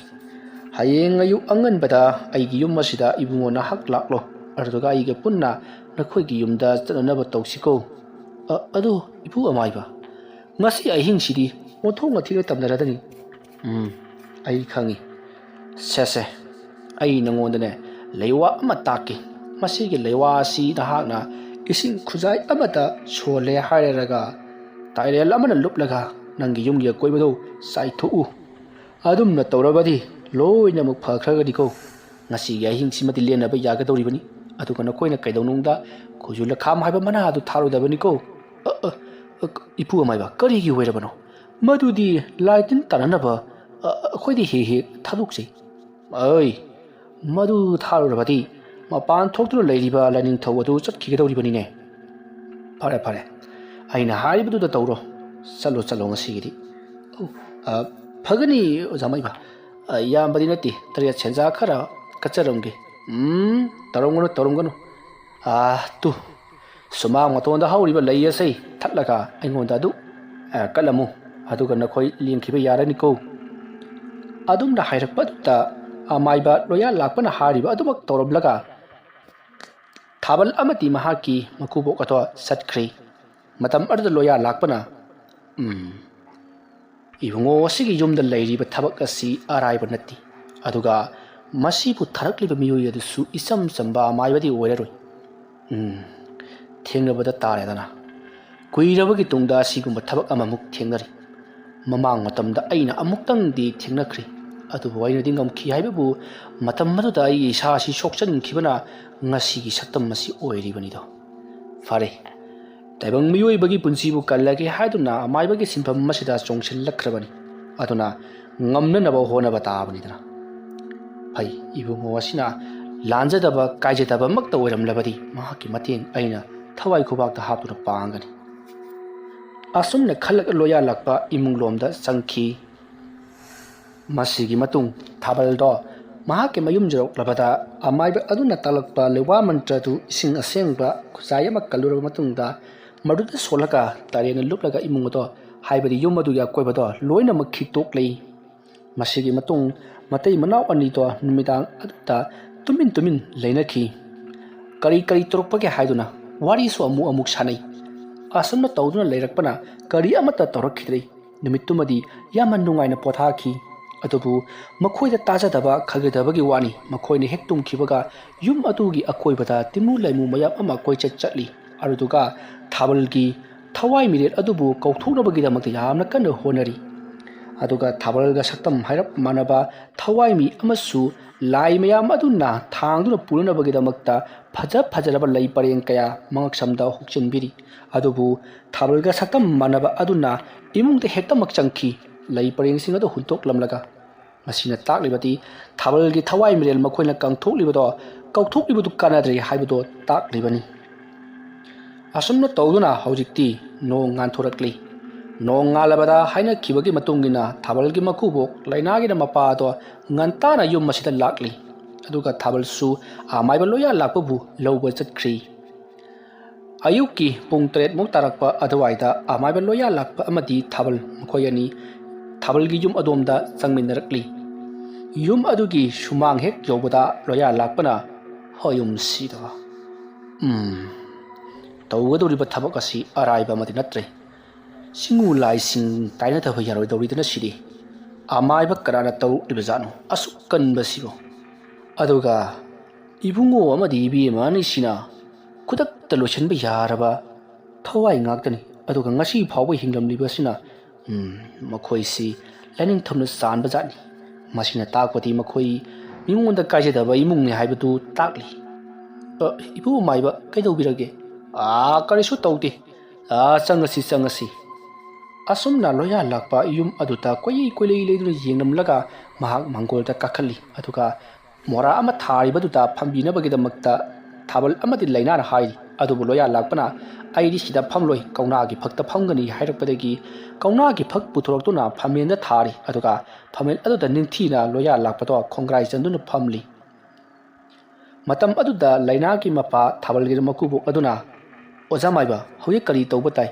ꯍꯌꯦꯡ ꯑꯌꯨꯛ ꯑꯉꯟꯕꯗ ꯑꯩꯒꯤ ꯌꯨꯝ ꯑꯁꯤꯗ ꯏꯕꯨꯡꯉꯣ ꯅꯍꯥꯛ ꯂꯥꯛꯂꯣ, ꯑꯗꯨꯗꯨꯒ ꯑꯩꯒ ꯄꯨꯟꯅ ꯅꯈꯣꯏꯒꯤ ꯌꯨꯝꯗ ꯆꯠꯅꯅꯕ ꯇꯧꯁꯤꯀꯣ꯫" "ꯑ-, ꯑꯗꯨ ꯏꯄꯨ ꯑꯃꯥꯏꯕ, ꯉꯁꯤ ꯑꯍꯤꯡꯁꯤꯗꯤ ꯑꯣꯟꯊꯣꯛꯅ ꯊꯤꯅ ꯇꯝꯅꯔꯗꯅꯤ꯫" "ꯎꯝ, ꯑꯩ ꯈꯪꯉꯤ꯫ ꯁꯦ, ꯁꯦ, ꯑꯩ ꯅꯉꯣꯟꯗꯅꯦ ꯂꯩꯋꯥ ꯑꯃ ꯇꯥꯛꯀꯦ꯫ ꯃꯁꯤꯒꯤ ꯂꯩꯋꯥ ꯑꯁꯤ ꯅꯍꯥꯛꯅ ꯏꯁꯤꯡ ꯈꯨꯖꯥꯏ ꯑꯃꯗ ꯁꯣꯜꯂꯦ ꯍꯥꯏꯔꯒ ꯇꯥꯏꯔꯦꯜ ꯑꯃꯅ ꯂꯨꯞꯂꯒ ꯅꯪꯒꯤ ꯌꯨꯝꯒꯤ ꯑꯀꯣꯏꯕꯗꯨ ꯆꯥꯏꯊꯣꯛꯎ꯫ ꯑꯗꯨꯝꯅ ꯇꯧꯔꯕꯗꯤ ꯂꯣꯏꯅꯃꯛ ꯐꯈ꯭ꯔꯒꯅꯤꯀꯣ꯫ ꯉꯁꯤꯒꯤ ꯑꯍꯤꯡꯁꯤꯃꯗꯤ ꯂꯦꯟꯅꯕ ꯌꯥꯒꯗꯧꯔꯤꯕꯅꯤ꯫ ꯑꯗꯨꯒ ꯅꯈꯣꯏꯅ ꯀꯩꯗꯧꯅꯨꯡꯗ ꯈꯨꯖꯨ ꯂꯈꯥꯝ ꯍꯥꯏꯕ ꯃꯅꯥ ꯑꯗꯨ ꯊꯥꯔꯣꯏꯗꯕꯅꯤꯀꯣ꯫" "ꯑ, ꯑ, ꯑ, ꯏꯄꯨ ꯑꯃꯥꯏꯕ, ꯀꯔꯤꯒꯤ ꯑꯣꯏꯔꯕꯅꯣ? ꯃꯗꯨꯗꯤ ꯂꯥꯏ ꯇꯤꯟ ꯇꯥꯟꯅꯅꯕ, ꯑ, ꯑꯩꯈꯣꯏꯗꯤ ꯍꯦꯛ ꯍꯦꯛ ꯊꯥꯗꯣꯛꯆꯩ꯫" "ꯑꯩ, ꯃꯗꯨ ꯊꯥꯔꯨꯔꯕꯗꯤ ꯃꯄꯥꯟ ꯊꯣꯛꯇꯨꯅ ꯂꯩꯔꯤꯕ ꯂꯥꯏꯅꯤꯡꯊꯧ ꯑꯗꯨ ꯆꯠꯈꯤꯒꯗꯧꯔꯤꯕꯅꯤꯅꯦ꯫ ꯐꯔꯦ, ꯐꯔꯦ, ꯑꯩꯅ ꯍꯥꯏꯔꯤꯕꯗꯨꯗ ꯇꯧꯔꯣ꯫ ꯆꯠꯂꯣ, ꯆꯠꯂꯣ ꯉꯁꯤꯒꯤꯗꯤ꯫ ꯑꯧ, ꯑ, ꯐꯒꯅꯤ, ꯑꯣꯖꯥ ꯃꯩꯕ꯫ ꯑ, ꯌꯥꯝꯕꯗꯤ ꯅꯠꯇꯦ, ꯇꯔꯦꯠ ꯁꯦꯟꯖꯥ ꯈꯔ ꯀꯠꯆꯔꯝꯒꯦ꯫ ꯎꯝ, ꯇꯧꯔꯝꯒꯅꯨ, ꯇꯧꯔꯝꯒꯅꯨ꯫ ꯑꯥ, ꯇꯨ, ꯁꯨꯃꯥꯡ ꯃꯇꯣꯟꯗ ꯍꯧꯔꯤꯕ ꯂꯩ ꯑꯁꯤ ꯊꯠꯂꯒ ꯑꯩꯉꯣꯟꯗ ꯑꯗꯨ, ꯑ, ꯀꯠꯂꯝꯃꯨ, ꯑꯗꯨꯒ ꯅꯈꯣꯏ ꯂꯦꯡꯈꯤꯕ ꯌꯥꯔꯅꯤꯀꯣ꯫ ꯑꯗꯨꯝꯅ ꯍꯥꯏꯔꯛꯄꯗꯨꯗ ꯑꯃꯥꯏꯕ ꯂꯣꯌꯥ ꯂꯥꯛꯄꯅ ꯍꯥꯏꯔꯤꯕ ꯑꯗꯨꯃꯛ ꯇꯧꯔꯝꯂꯒ ꯊꯥꯕꯜ ꯑꯃꯗꯤ ꯃꯍꯥꯛꯀꯤ ꯃꯀꯨꯕꯣꯛ ꯑꯗꯣ ꯆꯠꯈ꯭ꯔꯦ꯫ ꯃꯇꯝ ꯑꯗꯨꯗ ꯂꯣꯌꯥ ꯂꯥꯛꯄꯅ, "ꯎꯝ, ꯏꯕꯨꯡꯉꯣ ꯑꯁꯤꯒꯤ ꯌꯨꯝꯗ ꯂꯩꯔꯤꯕ ꯊꯕꯛ ꯑꯁꯤ ꯑꯔꯥꯏꯕ ꯅꯠꯇꯦ꯫ ꯑꯗꯨꯒ ꯃꯁꯤꯕꯨ ꯊꯥꯔꯛꯂꯤꯕ ꯃꯤꯑꯣꯏ ꯑꯗꯨꯁꯨ ꯏꯆꯝ ꯆꯝꯕ ꯑꯃꯥꯏꯕꯗꯤ ꯑꯣꯏꯔꯔꯣꯏ꯫ ꯎꯝ, ꯊꯦꯡꯅꯕꯗ ꯇꯥꯔꯦꯗꯅ꯫ ꯀꯨꯏꯔꯕꯒꯤ ꯇꯨꯡꯗ ꯑꯁꯤꯒꯨꯝꯕ ꯊꯕꯛ ꯑꯃꯃꯨꯛ ꯊꯦꯡꯅꯔꯤ꯫ ꯃꯃꯥꯡ ꯃꯇꯝꯗ ꯑꯩꯅ ꯑꯃꯨꯛꯇꯪꯗꯤ ꯊꯦꯡꯅꯈ꯭ꯔꯤ, ꯑꯗꯨꯕꯨ ꯑꯩꯅꯗꯤ ꯉꯝꯈꯤ ꯍꯥꯏꯕꯕꯨ ꯃꯇꯝ ꯑꯗꯨꯗ ꯑꯩꯒꯤ ꯏꯁꯥ ꯑꯁꯤ ꯁꯣꯛꯆꯟꯈꯤꯕꯅ ꯉꯁꯤꯒꯤ ꯁꯛꯇꯝ ꯑꯁꯤ ꯑꯣꯏꯔꯤꯕꯅꯤꯗꯣ꯫ ꯐꯔꯦ, ꯇꯥꯏꯕꯪ ꯃꯤꯑꯣꯏꯕꯒꯤ ꯄꯨꯟꯁꯤꯕꯨ ꯀꯜꯂꯒꯦ ꯍꯥꯏꯗꯨꯅ ꯑꯃꯥꯏꯕꯒꯤ ꯁꯤꯟꯐꯝ ꯑꯁꯤꯗ ꯆꯣꯡꯁꯤꯜꯂꯛꯈ꯭ꯔꯕꯅꯤ꯫ ꯑꯗꯨꯅ ꯉꯝꯅꯅꯕ ꯍꯣꯠꯅꯕ ꯇꯥꯕꯅꯤꯗꯅ꯫ ꯐꯩ, ꯏꯕꯨꯡꯉꯣ ꯑꯁꯤꯅ ꯂꯥꯟꯖꯗꯕ ꯀꯥꯏꯖꯗꯕꯃꯛꯇ ꯑꯣꯏꯔꯝꯂꯕꯗꯤ ꯃꯍꯥꯛꯀꯤ ꯃꯇꯦꯡ ꯑꯩꯅ ꯊꯋꯥꯏ ꯈꯨꯕꯥꯛꯇ ꯍꯥꯞꯇꯨꯅ ꯄꯥꯡꯒꯅꯤ꯫ ꯑꯁꯨꯝꯅ ꯈꯜꯂꯛ ꯂꯣꯌꯥꯜꯂꯛꯄ ꯏꯃꯨꯡꯂꯣꯝꯗ ꯆꯪꯈꯤ꯫ ꯃꯁꯤꯒꯤ ꯃꯇꯨꯡ ꯊꯥꯕꯜꯗꯣ ꯃꯍꯥꯛꯀꯤ ꯃꯌꯨꯝ ꯌꯧꯔꯛꯂꯕꯗ ꯑꯃꯥꯏꯕ ꯑꯗꯨꯅ ꯇꯥꯛꯂꯛꯄ ꯂꯩꯋꯥ ꯃꯟꯇ꯭ꯔꯗꯨ ꯏꯁꯤꯡ ꯑꯁꯦꯡꯕ ꯈꯨꯖꯥꯏ ꯑꯃ ꯀꯜꯂꯨꯔꯕ ꯃꯇꯨꯡꯗ ꯃꯗꯨꯗ ꯁꯣꯜꯂꯒ ꯇꯔꯦꯠꯅ ꯂꯨꯞꯂꯒ ꯏꯃꯨꯡ ꯑꯗꯣ, ꯍꯥꯏꯕꯗꯤ ꯌꯨꯝ ꯑꯗꯨꯒꯤ ꯑꯀꯣꯏꯕꯗꯣ ꯂꯣꯏꯅꯃꯛ ꯈꯤꯛꯇꯣꯛꯂꯤ꯫ ꯃꯁꯤꯒꯤ ꯃꯇꯨꯡ ꯃꯇꯩ ꯃꯅꯥꯎ ꯑꯅꯤꯗꯣ ꯅꯨꯃꯤꯗꯥꯡ ꯑꯗꯨꯗ ꯇꯨꯃꯤꯟ ꯇꯨꯃꯤꯟ ꯂꯩꯅꯈꯤ꯫ ꯀꯔꯤ ꯀꯔꯤ ꯇꯧꯔꯛꯄꯒꯦ ꯍꯥꯏꯗꯨꯅ ꯋꯥꯔꯤꯁꯨ ꯑꯃꯨꯛ ꯑꯃꯨꯛ ꯁꯥꯟꯅꯩ꯫ ꯑꯁꯨꯝꯅ ꯇꯧꯗꯨꯅ ꯂꯩꯔꯛꯄꯅ ꯀꯔꯤ ꯑꯃꯠꯇ ꯇꯧꯔꯛꯈꯤꯗ꯭ꯔꯦ꯫ ꯅꯨꯃꯤꯠꯇꯨꯃꯗꯤ ꯌꯥꯝꯅ ꯅꯨꯡꯉꯥꯏꯅ ꯄꯣꯊꯥꯈꯤ꯫ ꯑꯗꯨꯕꯨ ꯃꯈꯣꯏꯗ ꯇꯥꯖꯗꯕ ꯈꯪꯒꯗꯕꯒꯤ ꯋꯥꯅꯤ, ꯃꯈꯣꯏꯅ ꯍꯦꯛ ꯇꯨꯝꯈꯤꯕꯒ ꯌꯨꯝ ꯑꯗꯨꯒꯤ ꯑꯀꯣꯏꯕꯗ ꯇꯤꯃꯨ ꯂꯩꯃꯨ ꯃꯌꯥꯝ ꯑꯃ ꯀꯣꯏꯆꯠ ꯆꯠꯂꯤ꯫ ꯑꯗꯨꯗꯨꯒ ꯊꯥꯕꯜꯒꯤ ꯊꯋꯥꯏ ꯃꯤꯔꯦꯜ ꯑꯗꯨꯕꯨ ꯀꯧꯊꯣꯛꯅꯕꯒꯤꯗꯃꯛꯇ ꯌꯥꯝꯅ ꯀꯟꯅ ꯍꯣꯠꯅꯔꯤ꯫ ꯑꯗꯨꯒ ꯊꯥꯕꯜꯒ ꯁꯛꯇꯝ ꯍꯥꯏꯔꯞ ꯃꯥꯟꯅꯕ ꯊꯋꯥꯏ ꯃꯤ ꯑꯃꯁꯨ ꯂꯥꯏ ꯃꯌꯥꯝ ꯑꯗꯨꯅ ꯊꯥꯡꯗꯨꯅ ꯄꯨꯅꯅꯕꯒꯤꯗꯃꯛꯇ ꯐꯖ ꯐꯖꯔꯕ ꯂꯩ ꯄꯔꯦꯡ ꯀꯌꯥ ꯃꯉꯛꯁꯝꯗ ꯍꯨꯛꯆꯤꯟꯕꯤꯔꯤ꯫ ꯑꯗꯨꯕꯨ ꯊꯥꯕꯜꯒ ꯁꯛꯇꯝ ꯃꯥꯟꯅꯕ ꯑꯗꯨꯅ ꯏꯃꯨꯡꯗ ꯍꯦꯛꯇꯃꯛ ꯆꯪꯈꯤ꯫ ꯂꯩ ꯄꯔꯦꯡꯁꯤꯡ ꯑꯗꯨ ꯍꯨꯟꯇꯣꯛꯂꯝꯂꯒ, ꯃꯁꯤꯅ ꯇꯥꯛꯂꯤꯕꯗꯤ ꯊꯥꯕꯜꯒꯤ ꯊꯋꯥꯏ ꯃꯤꯔꯦꯜ ꯃꯈꯣꯏꯅ ꯀꯪꯊꯣꯛꯂꯤꯕꯗꯣ, ꯀꯧꯊꯣꯛꯂꯤꯕꯗꯨ ꯀꯥꯟꯅꯗ꯭ꯔꯦ ꯍꯥꯏꯕꯗꯣ ꯇꯥꯛꯂꯤꯕꯅꯤ꯫ ꯑꯁꯨꯝꯅ ꯇꯧꯗꯨꯅ ꯍꯧꯖꯤꯛꯇꯤ ꯅꯣꯡ ꯉꯥꯟꯊꯣꯔꯛꯂꯤ꯫ ꯅꯣꯡ ꯉꯥꯜꯂꯕꯗ ꯍꯥꯏꯅꯈꯤꯕꯒꯤ ꯃꯇꯨꯡ ꯏꯟꯅ ꯊꯥꯕꯜꯒꯤ ꯃꯀꯨꯕꯣꯛ ꯂꯩꯅꯥꯒꯤꯅ ꯃꯄꯥ ꯑꯗꯣ ꯉꯟꯇꯥꯅ ꯌꯨꯝ ꯑꯁꯤꯗ ꯂꯥꯛꯂꯤ꯫ ꯑꯗꯨꯒ ꯊꯥꯕꯜꯁꯨ ꯑꯃꯥꯏꯕ ꯂꯣꯌꯥ ꯂꯥꯛꯄꯕꯨ ꯂꯧꯕ ꯆꯠꯈ꯭ꯔꯤ꯫ ꯑꯌꯨꯛꯀꯤ ꯄꯨꯡ ꯇꯔꯦꯠꯃꯨꯛ ꯇꯥꯔꯛꯄ ꯑꯗꯨꯋꯥꯏꯗ ꯑꯃꯥꯏꯕ ꯂꯣꯌꯥ ꯂꯥꯛꯄ ꯑꯃꯗꯤ ꯊꯥꯕꯜ ꯃꯈꯣꯏ ꯑꯅꯤ ꯊꯥꯕꯜꯒꯤ ꯌꯨꯝ ꯑꯗꯣꯝꯗ ꯆꯪꯃꯤꯟꯅꯔꯛꯂꯤ꯫ ꯌꯨꯝ ꯑꯗꯨꯒꯤ ꯁꯨꯃꯥꯡ ꯍꯦꯛ ꯌꯧꯕꯗ ꯂꯣꯌꯥ ꯂꯥꯛꯄꯅ ꯍꯌꯨꯝꯁꯤꯗ, "ꯎꯝ, ꯇꯧꯒꯗꯧꯔꯤꯕ ꯊꯕꯛ ꯑꯁꯤ ꯑꯔꯥꯏꯕ ꯑꯃꯗꯤ ꯅꯠꯇ꯭ꯔꯦ꯫ ꯆꯤꯡꯉꯨ ꯂꯥꯏꯁꯤꯡ ꯇꯥꯏꯅꯗꯕ ꯌꯥꯔꯣꯏꯗꯧꯔꯤꯗꯅ ꯁꯤꯗꯤ꯫ ꯑꯃꯥꯏꯕ ꯀꯅꯥꯅ ꯇꯧꯔꯛꯂꯤꯕꯖꯥꯠꯅꯣ ꯑꯁꯨꯛ ꯀꯟꯕꯁꯤꯕꯨ? ꯑꯗꯨꯒ ꯏꯕꯨꯡꯉꯣ ꯑꯃꯗꯤ ꯏꯕꯦꯝꯃ ꯑꯅꯤꯁꯤꯅ ꯈꯨꯗꯛꯇ ꯂꯣꯏꯁꯤꯟꯕ ꯌꯥꯔꯕ ꯊꯋꯥꯏ ꯉꯥꯛꯇꯅꯤ꯫ ꯑꯗꯨꯒ ꯉꯁꯤ ꯐꯥꯎꯕ ꯍꯤꯡꯂꯝꯂꯤꯕꯁꯤꯅ, ꯎꯝ, ꯃꯈꯣꯏꯁꯤ ꯂꯥꯏꯅꯤꯡꯊꯧꯅ ꯆꯥꯟꯕꯖꯥꯠꯅꯤ꯫ ꯃꯁꯤꯅ ꯇꯥꯛꯄꯗꯤ ꯃꯈꯣꯏ ꯃꯤꯉꯣꯟꯗ ꯀꯥꯏꯖꯗꯕ ꯏꯃꯨꯡꯅꯤ ꯍꯥꯏꯕꯗꯨ ꯇꯥꯛꯂꯤ꯫ "ꯑ, ꯏꯕꯨꯡ ꯑꯃꯥꯏꯕ, ꯀꯩꯗꯧꯕꯤꯔꯒꯦ?" "ꯑꯥ, ꯀꯔꯤꯁꯨ ꯇꯧꯗꯦ꯫ ꯑꯥ, ꯆꯪꯉꯁꯤ, ꯆꯪꯉꯁꯤ꯫" ꯑꯁꯨꯝꯅ ꯂꯣꯌꯥ ꯂꯥꯛꯄ ꯌꯨꯝ ꯑꯗꯨꯗ ꯀꯣꯏꯂꯩ ꯀꯣꯏꯂꯩ ꯂꯩꯗꯨꯅ ꯌꯦꯡꯂꯝꯂꯒ ꯃꯍꯥꯛ ꯃꯥꯡꯒꯣꯜꯗ ꯀꯥꯈꯠꯂꯤ꯫ ꯑꯗꯨꯒ ꯃꯣꯔꯥ ꯑꯃ ꯊꯥꯔꯤꯕꯗꯨꯗ ꯐꯝꯕꯤꯅꯕꯒꯤꯗꯃꯛꯇ ꯊꯥꯕꯜ ꯑꯃꯗꯤ ꯂꯩꯅꯥꯅ ꯍꯥꯏꯔꯤ꯫ ꯑꯗꯨꯕꯨ ꯂꯣꯌꯥ ꯂꯥꯛꯄꯅ, "ꯑꯩꯗꯤ ꯁꯤꯗ ꯐꯝꯂꯣꯏ, ꯀꯧꯅꯥꯒꯤ ꯐꯛꯇ ꯐꯝꯒꯅꯤ" ꯍꯥꯏꯔꯛꯄꯗꯒꯤ ꯀꯧꯅꯥꯒꯤ ꯐꯛ ꯄꯨꯊꯣꯔꯛꯇꯨꯅ ꯐꯝꯃꯦꯟꯗ ꯊꯥꯔꯤ꯫ ꯑꯗꯨꯒ ꯐꯝꯃꯦꯟ ꯑꯗꯨꯗ ꯅꯤꯡꯊꯤꯅ ꯂꯣꯌꯥ ꯂꯥꯛꯄꯗꯣ ꯈꯣꯡꯒ꯭ꯔꯥꯏ ꯆꯟꯗꯨꯅ ꯐꯝꯂꯤ꯫ ꯃꯇꯝ ꯑꯗꯨꯗ ꯂꯩꯅꯥꯒꯤ ꯃꯄꯥ ꯊꯥꯕꯜꯒꯤ ꯃꯀꯨꯕꯣꯛ ꯑꯗꯨꯅ, "ꯑꯣꯖꯥ ꯃꯥꯏꯕ, ꯍꯧꯖꯤꯛ ꯀꯔꯤ ꯇꯧꯕ ꯇꯥꯏ?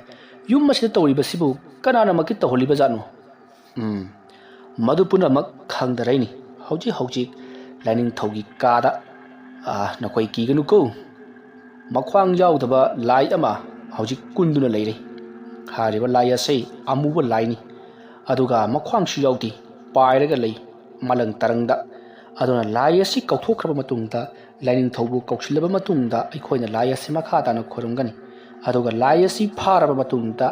ꯌꯨꯝ ꯑꯁꯤꯗ ꯇꯧꯔꯤꯕꯁꯤꯕꯨ ꯀꯅꯥꯅꯃꯛꯀꯤ ꯇꯧꯍꯜꯂꯤꯕꯖꯥꯠꯅꯣ?" "ꯎꯝ, ꯃꯗꯨ ꯄꯨꯝꯅꯃꯛ ꯈꯪꯗꯔꯩꯅꯤ꯫ ꯍꯧꯖꯤꯛ ꯍꯧꯖꯤꯛ ꯂꯥꯏꯅꯤꯡꯊꯧꯒꯤ ꯀꯥꯗ, ꯑꯥ, ꯅꯈꯣꯏ ꯀꯤꯒꯅꯨꯀꯣ, ꯃꯈ꯭ꯋꯥꯡ ꯌꯥꯎꯗꯕ ꯂꯥꯏ ꯑꯃ ꯍꯧꯖꯤꯛ ꯀꯨꯟꯗꯨꯅ ꯂꯩꯔꯦ꯫ ꯍꯥꯏꯔꯤꯕ ꯂꯥꯏ ꯑꯁꯤ ꯑꯃꯨꯕ ꯂꯥꯏꯅꯤ꯫ ꯑꯗꯨꯒ ꯃꯈ꯭ꯋꯥꯡꯁꯨ ꯌꯥꯎꯗꯦ, ꯄꯥꯏꯔꯒ ꯂꯩ ꯃꯂꯪ ꯇꯔꯪꯗ꯫ ꯑꯗꯨꯅ ꯂꯥꯏ ꯑꯁꯤ ꯀꯧꯊꯣꯛꯈ꯭ꯔꯕ ꯃꯇꯨꯡꯗ, ꯂꯥꯏꯅꯤꯡꯊꯧꯕꯨ ꯀꯧꯁꯤꯜꯂꯕ ꯃꯇꯨꯡꯗ ꯑꯩꯈꯣꯏꯅ ꯂꯥꯏ ꯑꯁꯤ ꯃꯈꯥ ꯇꯥꯅ ꯈꯨꯔꯨꯝꯒꯅꯤ꯫ ꯑꯗꯨꯒ ꯂꯥꯏ ꯑꯁꯤ ꯐꯥꯔꯕ ꯃꯇꯨꯡꯗ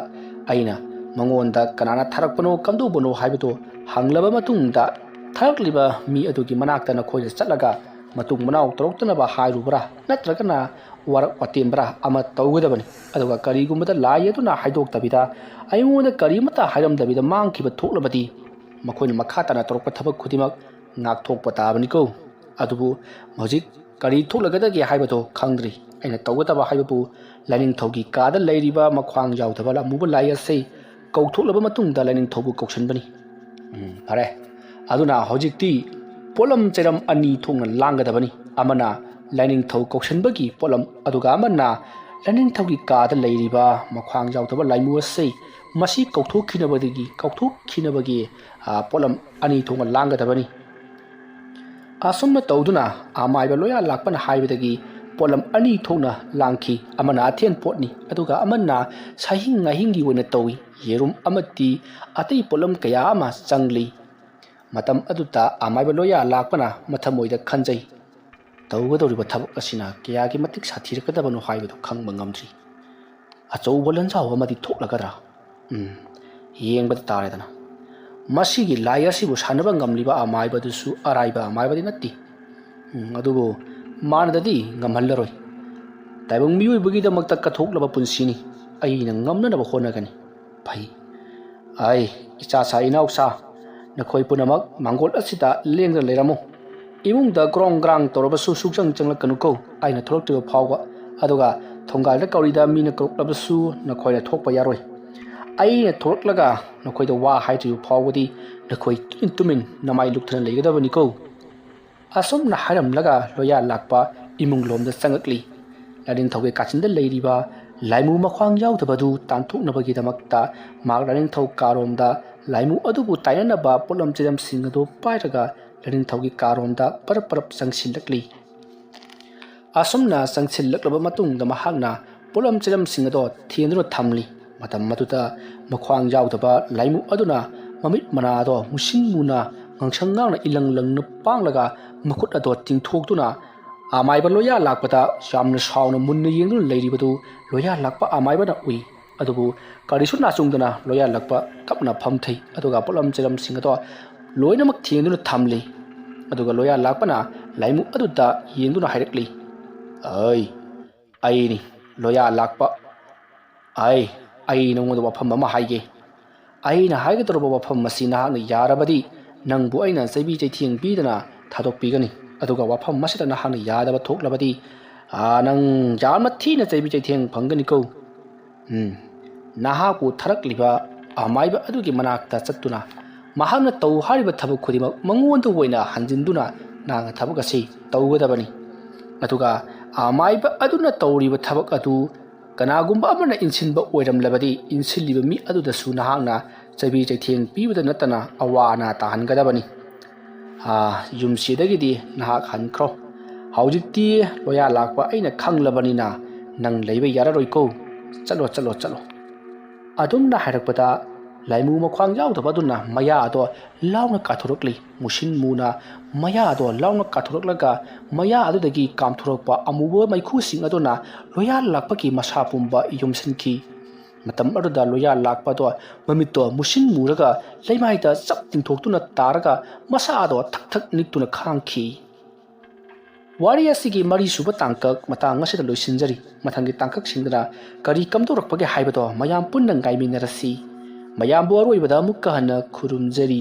ꯑꯩꯅ ꯃꯉꯣꯟꯗ ꯀꯅꯥꯅ ꯊꯥꯔꯛꯄꯅꯣ, ꯀꯝꯗꯧꯕꯅꯣ ꯍꯥꯏꯕꯗꯨ ꯍꯪꯂꯕ ꯃꯇꯨꯡꯗ, ꯊꯥꯔꯛꯂꯤꯕ ꯃꯤ ꯑꯗꯨꯒꯤ ꯃꯅꯥꯛꯇ ꯅꯈꯣꯏꯅ ꯆꯠꯂꯒ ꯃꯇꯨꯡ ꯃꯅꯥꯎ ꯇꯧꯔꯛꯇꯅꯕ ꯍꯥꯏꯔꯨꯕ꯭ꯔꯥ, ꯅꯠꯇ꯭ꯔꯒꯅ ꯋꯥꯔꯛ ꯋꯥꯇꯦꯝꯕ꯭ꯔꯥ ꯑꯃ ꯇꯧꯒꯗꯕꯅꯤ꯫ ꯑꯗꯨꯒ ꯀꯔꯤꯒꯨꯝꯕꯗ ꯂꯥꯏ ꯑꯗꯨꯅ ꯍꯥꯏꯗꯣꯛꯇꯕꯤꯗ, ꯑꯩꯉꯣꯟꯗ ꯀꯔꯤꯃꯠꯇ ꯍꯥꯏꯔꯝꯗꯕꯤꯗ ꯃꯥꯡꯈꯤꯕ ꯊꯣꯛꯂꯕꯗꯤ, ꯃꯈꯣꯏꯅ ꯃꯈꯥ ꯇꯥꯅ ꯇꯧꯔꯛꯄ ꯊꯕꯛ ꯈꯨꯗꯤꯡꯃꯛ ꯉꯥꯛꯊꯣꯛꯄ ꯇꯥꯕꯅꯤꯀꯣ꯫ ꯑꯗꯨꯕꯨ ꯍꯧꯖꯤꯛ ꯀꯔꯤ ꯊꯣꯛꯂꯒꯗꯒꯦ ꯍꯥꯏꯕꯗꯣ ꯈꯪꯗ꯭ꯔꯤ꯫ ꯑꯩꯅ ꯇꯧꯒꯗꯕ ꯍꯥꯏꯕꯕꯨ ꯂꯥꯏꯅꯤꯡꯊꯧꯒꯤ ꯀꯥꯗ ꯂꯩꯔꯤꯕ ꯃꯈ꯭ꯋꯥꯡ ꯌꯥꯎꯗꯕ ꯑꯃꯨꯕ ꯂꯥꯏ ꯑꯁꯤ ꯀꯧꯊꯣꯛꯂꯕ ꯃꯇꯨꯡꯗ ꯂꯥꯏꯅꯤꯡꯊꯧꯕꯨ ꯀꯧꯁꯤꯟꯕꯅꯤ꯫ ꯎꯝ, ꯐꯔꯦ꯫ ꯑꯗꯨꯅ ꯍꯧꯖꯤꯛꯇꯤ ꯄꯣꯠꯂꯝ ꯆꯩꯔꯝ ꯑꯅꯤ ꯊꯣꯛꯅ ꯂꯥꯡꯒꯗꯕꯅꯤ꯫ ꯑꯃꯅ ꯂꯥꯏꯅꯤꯡꯊꯧ ꯀꯧꯁꯤꯟꯕꯒꯤ ꯄꯣꯠꯂꯝ, ꯑꯗꯨꯒ ꯑꯃꯅ ꯂꯥꯏꯅꯤꯡꯊꯧꯒꯤ ꯀꯥꯗ ꯂꯩꯔꯤꯕ ꯃꯈ꯭ꯋꯥꯡ ꯌꯥꯎꯗꯕ ꯂꯥꯏꯃꯨ ꯑꯁꯤ ꯃꯁꯤ ꯀꯧꯊꯣꯛꯈꯤꯅꯕꯗꯒꯤ, ꯀꯧꯊꯣꯛꯈꯤꯅꯕꯒꯤ, ꯑ, ꯄꯣꯠꯂꯝ ꯑꯅꯤ ꯊꯣꯛꯅ ꯂꯥꯡꯒꯗꯕꯅꯤ꯫ ꯑꯁꯨꯝꯅ ꯇꯧꯗꯨꯅ ꯑꯃꯥꯏꯕ ꯂꯣꯌꯥ ꯂꯥꯛꯄꯅ ꯍꯥꯏꯕꯗꯒꯤ ꯄꯣꯠꯂꯝ ꯑꯅꯤ ꯊꯣꯛꯅ ꯂꯥꯡꯈꯤ꯫ ꯑꯃꯅ ꯑꯊꯦꯟ ꯄꯣꯠꯅꯤ, ꯑꯗꯨꯒ ꯑꯃꯅ ꯁꯥꯍꯤꯡ ꯉꯥꯍꯤꯡꯒꯤ ꯑꯣꯏꯅ ꯇꯧꯏ꯫ ꯌꯦꯔꯨꯝ ꯑꯃꯗꯤ ꯑꯇꯩ ꯄꯣꯠꯂꯝ ꯀꯌꯥ ꯑꯃ ꯆꯪꯂꯤ꯫ ꯃꯇꯝ ꯑꯗꯨꯗ ꯑꯃꯥꯏꯕ ꯂꯣꯌꯥ ꯂꯥꯛꯄꯅ ꯃꯊꯃꯣꯏꯗ ꯈꯟꯖꯩ, "ꯇꯧꯒꯗꯧꯔꯤꯕ ꯊꯕꯛ ꯑꯁꯤꯅ ꯀꯌꯥꯒꯤ ꯃꯇꯤꯛ ꯁꯥꯊꯤꯔꯛꯀꯗꯕꯅꯣ ꯍꯥꯏꯕꯗꯨ ꯈꯪꯕ ꯉꯝꯗ꯭ꯔꯤ꯫ ꯑꯆꯧꯕ ꯂꯟꯖꯥꯎ ꯑꯃꯗꯤ ꯊꯣꯛꯂꯒꯗ꯭ꯔꯥ? ꯎꯝ, ꯌꯦꯡꯕꯗ ꯇꯥꯔꯦꯗꯅ꯫ ꯃꯁꯤꯒꯤ ꯂꯥꯏ ꯑꯁꯤꯕꯨ ꯁꯥꯟꯅꯕ ꯉꯝꯂꯤꯕ ꯑꯃꯥꯏꯕꯗꯨꯁꯨ ꯑꯔꯥꯏꯕ ꯑꯃꯥꯏꯕꯗꯤ ꯅꯠꯇꯦ꯫ ꯎꯝ, ꯑꯗꯨꯕꯨ ꯃꯥꯅꯗꯗꯤ ꯉꯝꯍꯜꯂꯔꯣꯏ꯫ ꯇꯥꯏꯕꯪ ꯃꯤꯑꯣꯏꯕꯒꯤꯗꯃꯛꯇ ꯀꯠꯊꯣꯛꯂꯕ ꯄꯨꯟꯁꯤꯅꯤ꯫ ꯑꯩꯅ ꯉꯝꯅꯅꯕ ꯍꯣꯠꯅꯒꯅꯤ꯫ ꯐꯩ꯫ ꯑꯩ, ꯏꯆꯥꯁꯥ ꯏꯅꯥꯎꯁꯥ, ꯅꯈꯣꯏ ꯄꯨꯝꯅꯃꯛ ꯃꯥꯡꯒꯣꯜ ꯑꯁꯤꯗ ꯂꯦꯡꯗꯅ ꯂꯩꯔꯝꯃꯨ꯫ ꯏꯃꯨꯡꯗ ꯒ꯭ꯔꯣꯡ ꯒ꯭ꯔꯥꯡ ꯇꯧꯔꯕꯁꯨ ꯁꯨꯛꯆꯪ ꯆꯪꯂꯛꯀꯅꯨꯀꯣ, ꯑꯩꯅ ꯊꯣꯛꯂꯛꯇ꯭ꯔꯤꯕ ꯐꯥꯎꯕ꯫ ꯑꯗꯨꯒ ꯊꯣꯡꯒꯥꯜꯗ ꯀꯧꯔꯤꯗ ꯃꯤꯅ ꯀꯧꯔꯛꯂꯕꯁꯨ ꯅꯈꯣꯏꯅ ꯊꯣꯛꯄ ꯌꯥꯔꯣꯏ꯫ ꯑꯩꯅ ꯊꯣꯛꯂꯛꯂꯒ ꯅꯈꯣꯏꯗ ꯋꯥ ꯍꯥꯏꯗ꯭ꯔꯤꯕ ꯐꯥꯎꯕꯗꯤ ꯅꯈꯣꯏ ꯇꯨꯃꯤꯟ ꯇꯨꯃꯤꯟ ꯅꯃꯥꯏ ꯂꯨꯛꯊꯅ ꯂꯩꯒꯗꯕꯅꯤꯀꯣ꯫ ꯑꯁꯨꯝꯅ ꯍꯥꯏꯔꯝꯂꯒ ꯂꯣꯌꯥ ꯂꯥꯛꯄ ꯏꯃꯨꯡ ꯂꯣꯝꯗ ꯆꯪꯉꯛꯂꯤ꯫ ꯂꯥꯏꯅꯤꯡꯊꯧꯒꯤ ꯀꯥꯆꯤꯟꯗ ꯂꯩꯔꯤꯕ ꯂꯥꯏꯃꯨ ꯃꯈ꯭ꯋꯥꯡ ꯌꯥꯎꯗꯕꯗꯨ ꯇꯥꯟꯊꯣꯛꯅꯕꯒꯤꯗꯃꯛꯇ ꯃꯍꯥꯛ ꯂꯥꯏꯅꯤꯡꯊꯧ ꯀꯥꯔꯣꯝꯗ ꯂꯥꯏꯃꯨ ꯑꯗꯨꯕꯨ ꯇꯥꯏꯅꯅꯕ ꯄꯣꯠꯂꯝ ꯆꯩꯂꯝꯁꯤꯡ ꯑꯗꯨ ꯄꯥꯏꯔꯒ ꯂꯥꯏꯅꯤꯡꯊꯧꯒꯤ ꯀꯥꯔꯣꯝꯗ ꯄꯔꯞ ꯄꯔꯞ ꯆꯪꯁꯤꯜꯂꯛꯂꯤ꯫ ꯑꯁꯨꯝꯅ ꯆꯪꯁꯤꯜꯂꯛꯂꯕ ꯃꯇꯨꯡꯗ ꯃꯍꯥꯛꯅ ꯄꯣꯠꯂꯝ ꯆꯩꯂꯝꯁꯤꯡ ꯑꯗꯣ ꯊꯦꯡꯗꯨꯅ ꯊꯝꯂꯤ꯫ ꯃꯇꯝ ꯑꯗꯨꯗ ꯃꯈ꯭ꯋꯥꯡ ꯌꯥꯎꯗꯕ ꯂꯥꯏꯃꯨ ꯑꯗꯨꯅ ꯃꯃꯤꯠ ꯃꯅꯥ ꯑꯗꯣ ꯃꯨꯁꯤꯟ ꯃꯨꯅ ꯉꯥꯡꯁꯪ ꯉꯥꯡꯅ ꯏꯂꯪ ꯂꯪꯅ ꯄꯥꯡꯂꯒ ꯃꯈꯨꯠ ꯑꯗꯣ ꯇꯤꯡꯊꯣꯛꯇꯨꯅ ꯑꯃꯥꯏꯕ ꯂꯣꯌꯥ ꯂꯥꯛꯄꯗ ꯌꯥꯝꯅ ꯁꯥꯎꯅ ꯃꯨꯟꯅ ꯌꯦꯡꯗꯨꯅ ꯂꯩꯔꯤꯕꯗꯨ ꯂꯣꯌꯥ ꯂꯥꯛꯄ ꯑꯃꯥꯏꯕꯅ ꯎꯏ꯫ ꯑꯗꯨꯕꯨ ꯀꯔꯤꯁꯨ ꯅꯥꯆꯨꯡꯗꯅ ꯂꯣꯌꯥ ꯂꯥꯛꯄ ꯇꯞꯅ ꯐꯝꯊꯩ, ꯑꯗꯨꯒ ꯄꯣꯠꯂꯝ ꯆꯩꯂꯝꯁꯤꯡ ꯑꯗꯣ ꯂꯣꯏꯅꯃꯛ ꯊꯦꯡꯗꯨꯅ ꯊꯝꯂꯤ꯫ ꯑꯗꯨꯒ ꯂꯣꯌꯥ ꯂꯥꯛꯄꯅ ꯂꯥꯏꯃꯨ ꯑꯗꯨꯗ ꯌꯦꯡꯗꯨꯅ ꯍꯥꯏꯔꯛꯂꯤ, "ꯑꯩ, ꯑꯩꯅꯤ ꯂꯣꯌꯥ ꯂꯥꯛꯄ꯫ ꯑꯩ, ꯑꯩ ꯅꯉꯣꯟꯗ ꯋꯥꯐꯝ ꯑꯃ ꯍꯥꯏꯒꯦ꯫ ꯑꯩꯅ ꯍꯥꯏꯒꯗꯧꯔꯕ ꯋꯥꯐꯝ ꯑꯁꯤ ꯅꯍꯥꯛꯅ ꯌꯥꯔꯕꯗꯤ ꯅꯪꯕꯨ ꯑꯩꯅ ꯆꯩꯕꯤ ꯆꯩꯊꯦꯡ ꯄꯤꯗꯅ ꯊꯥꯗꯣꯛꯄꯤꯒꯅꯤ꯫ ꯑꯗꯨꯒ ꯋꯥꯐꯝ ꯑꯁꯤꯗ ꯅꯍꯥꯛꯅ ꯌꯥꯗꯕ ꯊꯣꯛꯂꯕꯗꯤ, ꯑꯥ, ꯅꯪ ꯌꯥꯝꯅ ꯊꯤꯅ ꯆꯩꯕꯤ ꯆꯩꯊꯦꯡ ꯐꯪꯒꯅꯤꯀꯣ꯫ ꯎꯝ, ꯅꯍꯥꯛꯄꯨ ꯊꯥꯔꯛꯂꯤꯕ ꯑꯃꯥꯏꯕ ꯑꯗꯨꯒꯤ ꯃꯅꯥꯛꯇ ꯆꯠꯇꯨꯅ ꯃꯍꯥꯛꯅ ꯇꯧ ꯍꯥꯏꯔꯤꯕ ꯊꯕꯛ ꯈꯨꯗꯤꯡꯃꯛ ꯃꯉꯣꯟꯗ ꯑꯣꯏꯅ ꯍꯟꯖꯤꯟꯗꯨꯅ ꯅꯍꯥꯛꯅ ꯊꯕꯛ ꯑꯁꯤ ꯇꯧꯒꯗꯕꯅꯤ꯫ ꯑꯗꯨꯒ ꯑꯃꯥꯏꯕ ꯑꯗꯨꯅ ꯇꯧꯔꯤꯕ ꯊꯕꯛ ꯑꯗꯨ ꯀꯅꯥꯒꯨꯝꯕ ꯑꯃꯅ ꯏꯟꯁꯤꯟꯕ ꯑꯣꯏꯔꯝꯂꯕꯗꯤ, ꯏꯟꯁꯤꯜꯂꯤꯕ ꯃꯤ ꯑꯗꯨꯗꯁꯨ ꯅꯍꯥꯛꯅ ꯆꯩꯕꯤ ꯆꯩꯊꯦꯡ ꯄꯤꯕꯗ ꯅꯠꯇꯅ ꯑꯋꯥ ꯑꯅꯥ ꯇꯥꯍꯟꯒꯗꯕꯅꯤ꯫ ꯑꯥ, ꯌꯨꯝꯁꯤꯗꯒꯤꯗꯤ ꯅꯍꯥꯛ ꯍꯟꯈ꯭ꯔꯣ꯫ ꯍꯧꯖꯤꯛꯇꯤ ꯂꯣꯌꯥ ꯂꯥꯛꯄ ꯑꯩꯅ ꯈꯪꯂꯕꯅꯤꯅ ꯅꯪ ꯂꯩꯕ ꯌꯥꯔꯔꯣꯏꯀꯣ꯫ ꯆꯠꯂꯣ, ꯆꯠꯂꯣ, ꯆꯠꯂꯣ꯫ ꯑꯗꯨꯝꯅ ꯍꯥꯏꯔꯛꯄꯗ ꯂꯥꯏꯃꯨ ꯃꯈ꯭ꯋꯥꯡ ꯌꯥꯎꯗꯕ ꯑꯗꯨꯅ ꯃꯌꯥ ꯑꯗꯣ ꯂꯥꯎꯅ ꯀꯥꯊꯣꯔꯛꯂꯤ꯫ ꯃꯨꯁꯤꯟ ꯃꯨꯅ ꯃꯌꯥ ꯑꯗꯣ ꯂꯥꯎꯅ ꯀꯥꯊꯣꯔꯛꯂꯒ ꯃꯌꯥ ꯑꯗꯨꯗꯒꯤ ꯀꯥꯝꯊꯣꯔꯛꯄ ꯑꯃꯨꯕ ꯃꯩꯈꯨꯁꯤꯡ ꯑꯗꯨꯅ ꯂꯣꯌꯥ ꯂꯥꯛꯄꯒꯤ ꯃꯁꯥ ꯄꯨꯝꯕ ꯌꯣꯝꯁꯤꯟꯈꯤ꯫ ꯃꯇꯝ ꯑꯗꯨꯗ ꯂꯣꯌꯥ ꯂꯥꯛꯄꯗꯣ ꯃꯃꯤꯠꯇꯣ ꯃꯨꯁꯤꯟ ꯃꯨꯔꯒ ꯂꯩꯃꯥꯏꯗ ꯆꯞ ꯇꯤꯡꯊꯣꯛꯇꯨꯅ ꯇꯥꯔꯒ ꯃꯁꯥ ꯑꯗꯣ ꯊꯛ ꯊꯛ ꯅꯤꯛꯇꯨꯅ ꯈꯥꯡꯈꯤ꯫ ꯋꯥꯔꯤ ꯑꯁꯤꯒꯤ ꯃꯔꯤꯁꯨꯕ ꯇꯥꯡꯀꯛ ꯃꯇꯥꯡ ꯑꯁꯤꯗ ꯂꯣꯏꯁꯤꯟꯖꯔꯤ꯫ ꯃꯊꯪꯒꯤ ꯇꯥꯡꯀꯛꯁꯤꯡꯗꯅ ꯀꯔꯤ ꯀꯝꯗꯧꯔꯛꯄꯒꯦ ꯍꯥꯏꯕꯗꯣ ꯃꯌꯥꯝ ꯄꯨꯟꯅ ꯉꯥꯏꯃꯤꯟꯅꯔꯁꯤ꯫ ꯃꯌꯥꯝꯕꯨ ꯑꯔꯣꯏꯕꯗ ꯑꯃꯨꯛꯀ ꯍꯟꯅ ꯈꯨꯔꯨꯝꯖꯔꯤ꯫